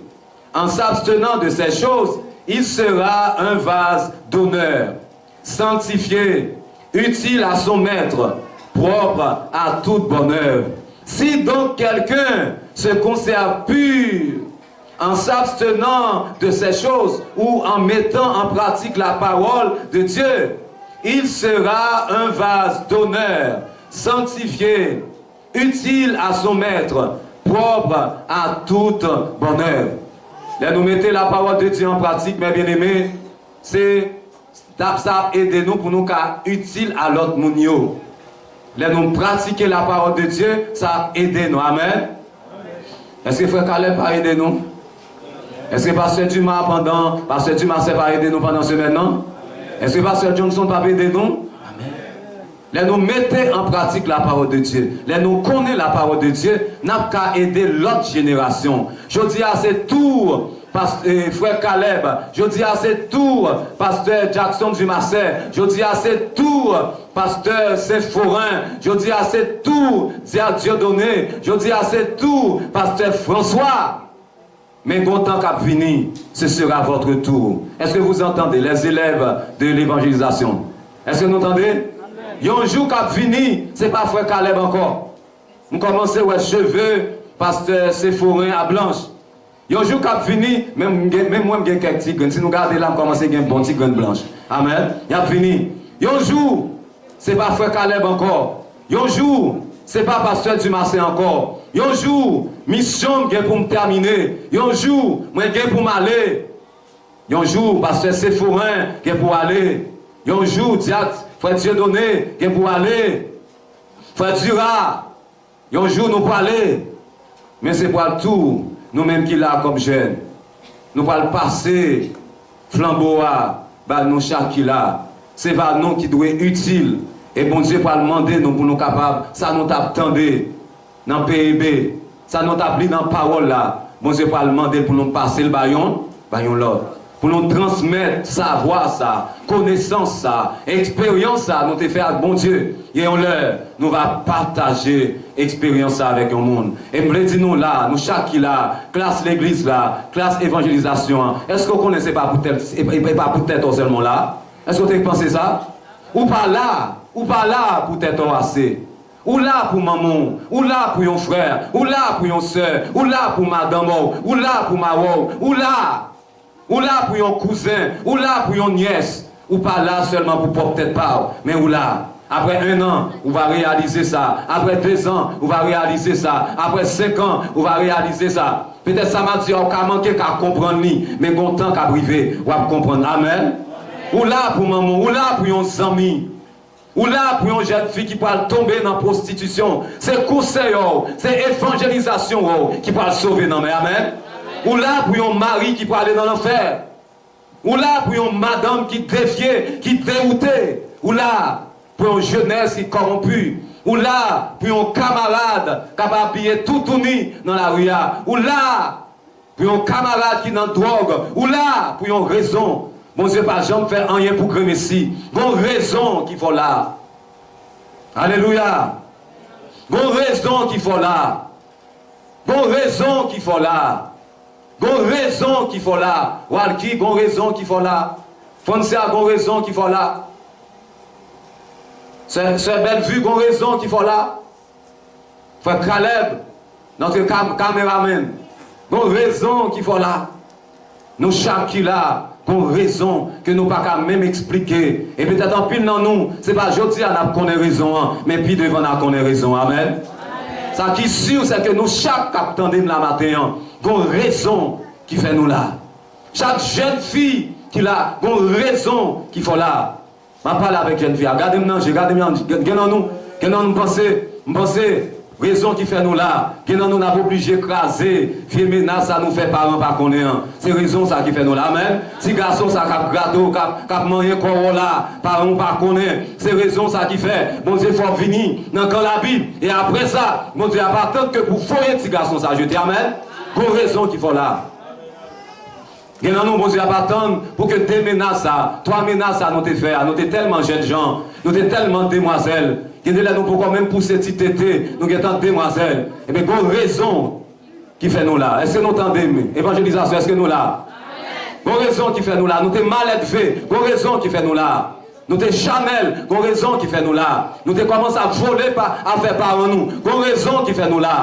en s'abstenant de ces choses, il sera un vase d'honneur, sanctifié, utile à son maître, propre à toute bonne œuvre. Si donc quelqu'un se conserve pur en s'abstenant de ces choses ou en mettant en pratique la parole de Dieu, il sera un vase d'honneur, sanctifié, utile à son maître, propre à toute bonne œuvre. Lè nou mete la parole de Dieu en pratique, mes bien-aimés, se etap sa ap ede nou pou nou ka itil a lòt moun yo. Lè nou pratike la parole de Dieu, sa ap ede nou. Amen. Èske frè Caleb pa ede nou? Èske pastè Dumas, pandan pastè Dumas pa ede nou pandan semèn nan? Èske pastè Johnson pa ede nou? Amen. Lè nou mete an pratik la parole de Dieu, lè nou konnen la parole de Dieu, n ap ka ede lòt jenerasyon. Jodi a se tou pas, eh, frè Caleb, jodi a se tou pastè Jackson Dumarsais, jodi a se tou pastè Saint Forain, jodi a se tou dyak Dieudonné, jodi a se tou pastè François. Men gon tan k ap vini, ce sera votre tour. Est-ce que vous entendez, les élèves de l'évangélisation? Èske nou tande? Yon jou k ap vini, se pa frè Caleb ankò. M kòmanse wè cheve pastè Seforen a blanch. Yon jou k ap vini, menm m gen, menm mwen m gen kèk ti grenn. Si nou gade la, m kòmanse gen bon ti grenn blanch. Amen. Y ap vini. Yon jou, se pa frè Caleb ankò. Yon jou, se pa pastè Dumarsais ankò. Yon jou, misyon m gen pou m tèmine. Yon jou, mwen gen pou m ale. Yon jou, pastè Seforen gen pou ale. Yon jou, dyak frè Dieudonné gen pou ale. Frè Dura, yon jou nou prale. Men se pral tou nou menm ki la kòm jèn. Nou pral pase flanbo a ba nou chak ki la. Se pa nou ki dwe itil. E Bondye pral mande nou pou nou kapab, sa nou t ap tande nan P E B, sa nou t ap li nan pawòl la, Bondye pral mande l pou nou pase l ba yon, ba yon lòt. Pou nou transmèt savwa sa, konesans sa, eksperyans sa nou te fè ak Bondye. Gen yon lè, nou va pataje eksperyans sa avèk yon moun. E m vle di nou la, nou chak ki la, klas legliz la, klas evanjelizasyon an, èske w konnen se pa pou tèt, e, e, e pa pou tèt ou sèlman w la? Èske w te panse sa? Ou pa la, ou pa la pou tèt ou ase. Ou la pou manman w, ou la pou yon frè, ou la pou yon sè, ou la pou madanm ou, ou la pou mari w, ou la. Ou la pou yon kouzen, ou la pou yon nyès. Ou pa la sèlman pou pwòp tèt pa w, men ou la. Apre en an, ou va reyalize sa. Apre de zan, ou va reyalize sa. Apre senk an, ou va reyalize sa. Petèt sa m ap di a, ou ka manke ka konprann li, men gon tan k ap rive, w ap konprann. Amèn. Ou la pou manman w, ou la pou yon zanmi. Ou la pou yon jèn fi ki pral tonbe nan pwostitisyon. Se konsèy w, se evanjelizasyon w ki pral sove nanm. Amèn. Ou la pou yon mari ki prale nan lanfè. Ou la pou yon madanm ki devye, ki dewoute. Ou la pou yon jenès ki kòwonpi. Ou la pou yon kamarad k ap abiye toutouni nan lari a. Ou la pou yon kamarad ki nan dwòg. Ou la pou yon rezon. Bondye pa janm fè anyen pou gremesi. Gon rezon ki fè w la. Alelouya. Gon rezon ki fè w la. Gon rezon ki fè w la. Gon rezon ki fè w la. Walky, gon rezon ki fè w la. Francia, gon rezon ki fè w la. Sè, sè Bellevue, gon rezon ki fè w la. Frè Caleb, notre cam-, cameraman, gon rezon ki fè w la. Nou chak ki la, gon rezon ke nou pa ka menm eksplike. E petèt anpil nan nou, se pa jodi a n ap konnen rezon an, men pi devan n a konnen rezon an. Amèn. Sa ki si, se ke nou chak k ap tande m la maten an, gon rezon ki fè nou la. Chak jèn fi ki la, gon rezon ki fè w la. M ap pale avèk jèn fi a. Gade m nan je, gade m nan je. Gen, gen nan nou, gen nan nou, m panse, m panse, rezon ki fè nou la. Gen nan nou n ap oblije kraze vye menas sa nou fè paran pa konnen an. Se rezon sa ki fè nou la. Amèn. Ti gason sa k ap grate w, k ap, k ap manyen kò w la, paran w pa konnen. Se rezon sa ki fè Bondye fè w vini nan kan Labib. E apre sa, Bondye ap atann ke pou voye ti gason sa jete. Amèn. Gon rezon ki fè w la. Gen nan nou, Bondye ap atann pou ke de menas sa, twa menas sa nou te fè a, nou te tèlman jènjan, nou te tèlman demwazèl. Gen de lè nou poko menm pouse ti tete, nou gentan demwazèl. Ebyen, gon rezon ki fè nou la. Èske nou tande m? Evanjelizasyon, èske nou la? Gon rezon ki fè nou la. Nou te maledve, gon rezon ki fè nou la. Nou te chanèl, gon rezon ki fè nou la. Nou te kòmanse ap vole pa, afè paran nou, gon rezon ki fè nou la.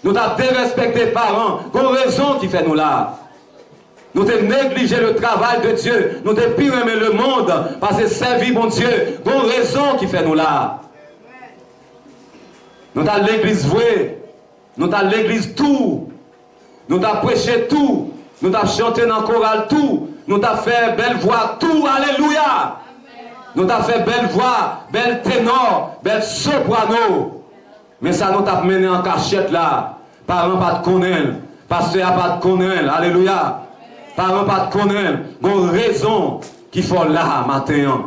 Nou t ap derespekte paran, gon rezon ki fè nou la. Nou te neglije le travay de Dye. Nou te pi renmen lemonn pase sèvi Bondye. Gon rezon ki fè nou la. Nou t al legliz vre. Nou t al legliz tou. Nou t ap preche tou. Nou t ap chante nan koral tou. Nou t ap fè bèl vwa tou. Alelouya! Nou t ap fè bèl vwa, bèl tenò, bèl soprano. Men sa nou t ap mennen an kachèt la, paran pa t konnen l, pastè a pa t konnen l, alelouya. Paran pa t konnen l. Gon rezon ki fè w la maten an.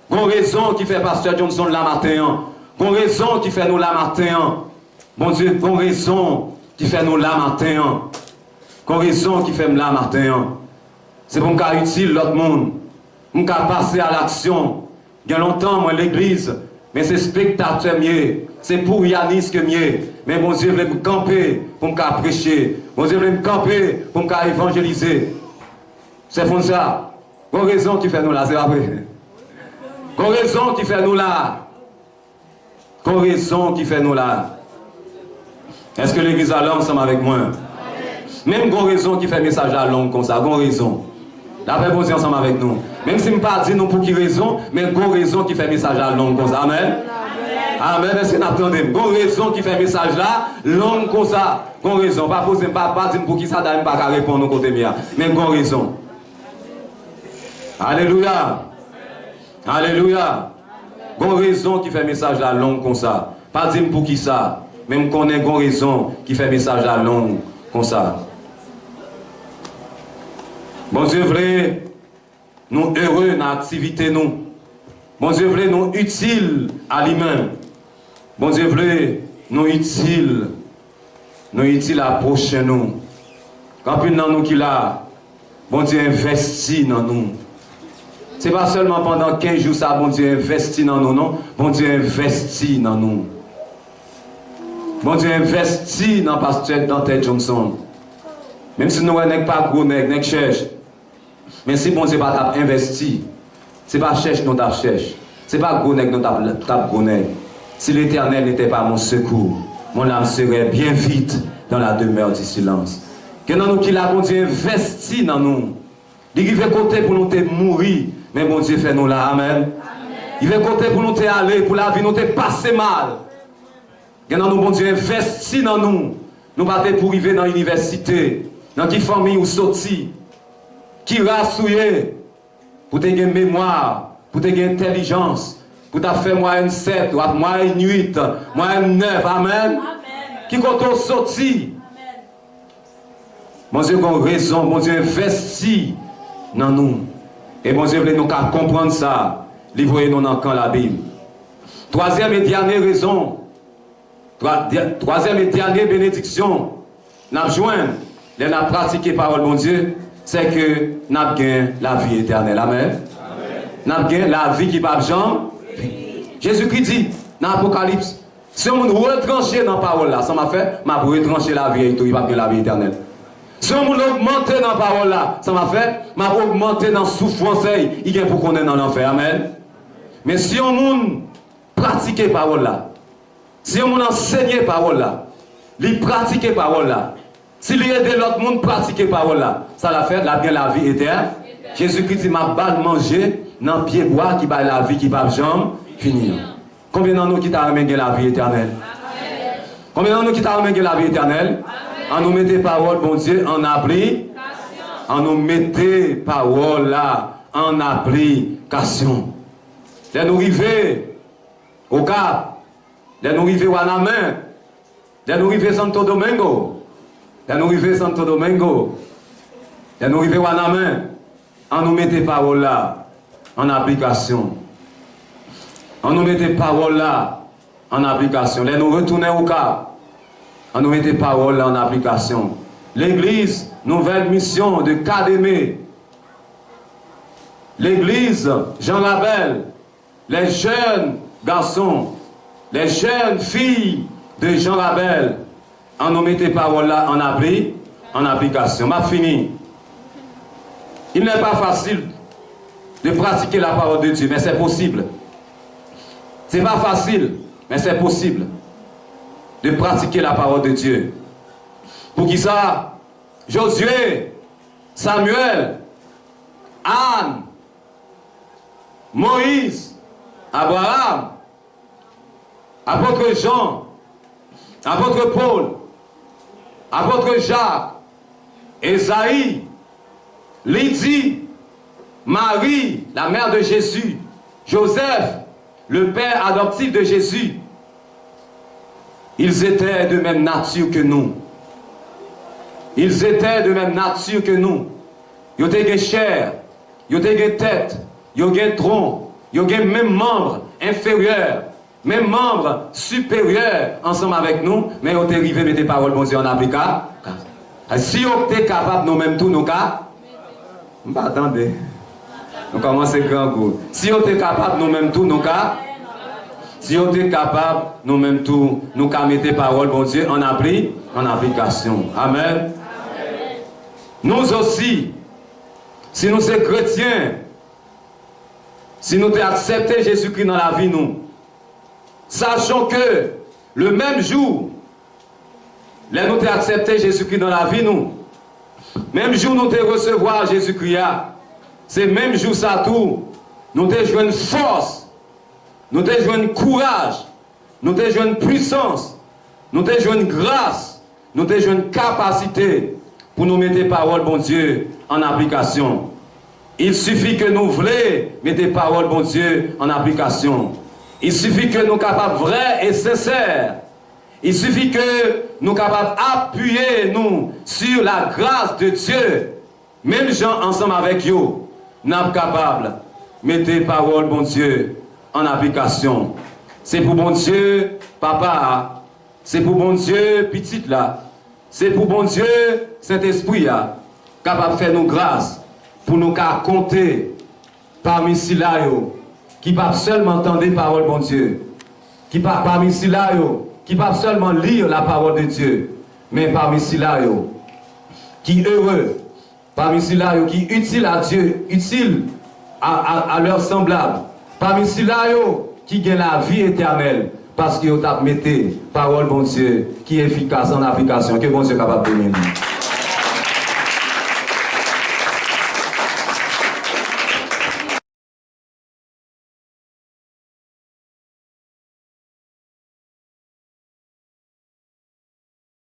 Gon rezon ki fè pastè Johnson la maten an. Gon rezon ki fè nou la maten an. Bondye, gon rezon ki fè nou la maten an. Gon rezon ki fè m la maten an. Se pou m ka itil lòt moun. M ka pase a laksyon. Gen lontan mwen legliz, men se spektatè m ye, se pouriyanis ke m ye. Men Bondye vle m kanpe pou m ka preche. Bondye vle m kanpe pou m ka evanjelize. Sè Fonsa, gon rezon ki fè nou la, se pa vre? Gon rezon ki fè nou la. Gon rezon ki fè nou la. Èske legliz la la ansanm avèk mwen? Menm gon rezon ki fè mesaj la long konsa, gon rezon. Lapè Bondye ansanm avèk nou. Menm si m pa di nou pou ki rezon, men gon rezon ki fè mesaj la long konsa. Amèn. Amèn. Èske n ap tande m? Gon rezon ki fè mesaj la long konsa. Gon rezon. Pa poze m, pa, pa di m pou ki sa, dayè m pa ka reponn ou kote m ye a. Men gon rezon. Alelouya. Alelouya. Gon rezon ki fè mesaj la long konsa. Pa di m poukisa, men m konnen gon rezon ki fè mesaj la long konsa. Bondye vle nou ere nan aktivite nou. Bondye vle nou itil a li menm. Bondye vle nou itil, nou itil a pwochen nou. Gen anpil nan nou ki la, Bondye envèsti nan nou. Se pa sèlman pandan kenz jou sa Bondye envèsti nan nou, non. Bondye envèsti nan nou. Bondye envèsti nan pastè Dantè Johnson. Menm si nou wè nèg pa gwo nèg, nèg chèch. Men si Bondye pa t ap envèsti, se pa chèch nou t ap chèch, se pa gwo nèg nou t ap, t ap gwo nèg. Si l'Éternel n'était pas mon secours, mon âme serait bien vite dans la demeure du silence. Gen nan nou ki la, Bondye envèsti nan nou. Li rive kote pou nou te mouri, men Bondye fè nou la. Amèn. Li rive kote pou nou te ale, pou lavi nou te pase mal. Gen nan nou Bondye envèsti nan nou. Nou pa te pou rive nan inivèsite. Nan ki fanmi ou soti? Ki ras ou ye? Pou te gen memwa, pou te gen entèlijans, pou ta fè mwayèn sèt, w ap mwayèn uit, mwayèn nèf. Amèn. Ki kote w soti? Bondye gon rezon, Bondye envèsti nan nou. E Bondye vle nou ka konprann sa, li voye nou nan kan Labib. Twazyèm e dènye rezon, twa-, dè-, twazyèm e dènye benediksyon n ap jwenn lè n ap pratike pawòl Bondye, se ke n ap gen lavi etènèl. Amèn. N ap gen lavi ki p ap janm fini. Jezikri di nan Apokalips, si yon moun retranche nan pawòl la, sa m ap fè, m ap retranche lavi a tou, li p ap gen lavi etènèl. Si yon moun ogmante nan pawòl la, sa m ap fè, m ap ogmante nan soufrans li gen pou konnen nan lanfè. Amèn. Men si yon moun pratike pawòl la, si yon moun ansenye pawòl la, li pratike pawòl la, si li ede lòt moun pratike pawòl la, sa l ap fè, l ap gen lavi etènèl. Jezikri di, "M ap ba l manje nan pyebwa ki bay lavi ki p ap janm fini an." Konbyen nan nou ki ta renmen gen lavi etènèl? Konbyen nan nou ki ta renmen gen lavi etènèl? An nou mete pawòl Bondye an apli-, an nou mete pawòl la an aplikasyon. Lè nou rive Okap, lè nou rive Wanament, lè nou rive Santo Domingo, lè nou rive Santo Domingo, lè nou rive Wanament, an nou mete pawòl la an aplikasyon. An nou mete pawòl la an aplikasyon. Lè nou retounen Okap, an nou mete pawòl la an aplikasyon. Legliz Nouvèl Misyon de Kademe, legliz Jan Rabèl, les jeunes garçons, les jeunes filles de Jean Rabel, an nou mete pawòl la an apli-, an aplikasyon. M ap fini. Il n'est pas facile de pratiquer la parole de Dieu, mais c'est possible. Se pa fasil, men se posib de pratike la parole de Dieu. Poukisa? Josué, Samuel, Anne, Moïse, Abraham, apôtre Jean, apôtre Paul, apôtre Jacques, Esaïe, Lydie, Marie, la mère de Jésus, Joseph, le père adoptif de Jésus, ils étaient de même nature que nous. Ils étaient de même nature que nous. Yo te gen chè, yo te gen tèt, yo gen tronk, yo gen menm manm enferyè, menm manm siperyè ansanm avèk nou, men yo te rive mete pawòl Bondye an aplika-. Si yo te kapab, nou menm tou nou ka. M pa tande. Nou kòmanse grangou. Si yo te kapab, nou menm tou nou ka. Si yo te kapab, nou menm tou nou ka mete pawòl Bondye an apli-, an aplikasyon. Amèn. Nou osi, si nou se kretyen, si nou te aksepte Jezikri nan lavi nou, sachons que le menm jou, lè nou te aksepte Jezikri nan lavi nou, menm jou nou te resevwa Jezikri a, se menm jou sa tou, nou te jwenn fòs, nou te jwenn kouraj, nou te jwenn pwisans, nou te jwenn gras, nou te jwenn kapasite pou nou mete pawòl Bondye an aplikasyon. Il sifi ke nou vle mete pawòl Bondye an aplikasyon. Il sifi ke nou kapab vrè e sensè. Il sifi ke nou kapab apiye nou sur la grâce de Dieu. Menm jan ansanm avèk yo, n ap kapab mete pawòl Bondye an aplikasyon. Se pou Bondye Papa a, se pou Bondye Pitit la, se pou Bondye Sentespri a kapab fè nou gras pou nou ka konte pami sila yo ki p ap sèlman tande pawòl Bondye, ki pa, pami sila yo ki p ap sèlman li la parole de Dieu, men pami sila yo ki ere, pami sila yo ki itil a Dye, itil a, a, a lè sanblab, pami sila yo ki gen lavi etènèl, paske yo t ap mete pawòl Bondye ki efikas an aplikasyon. Ke Bondye kapab beni nou.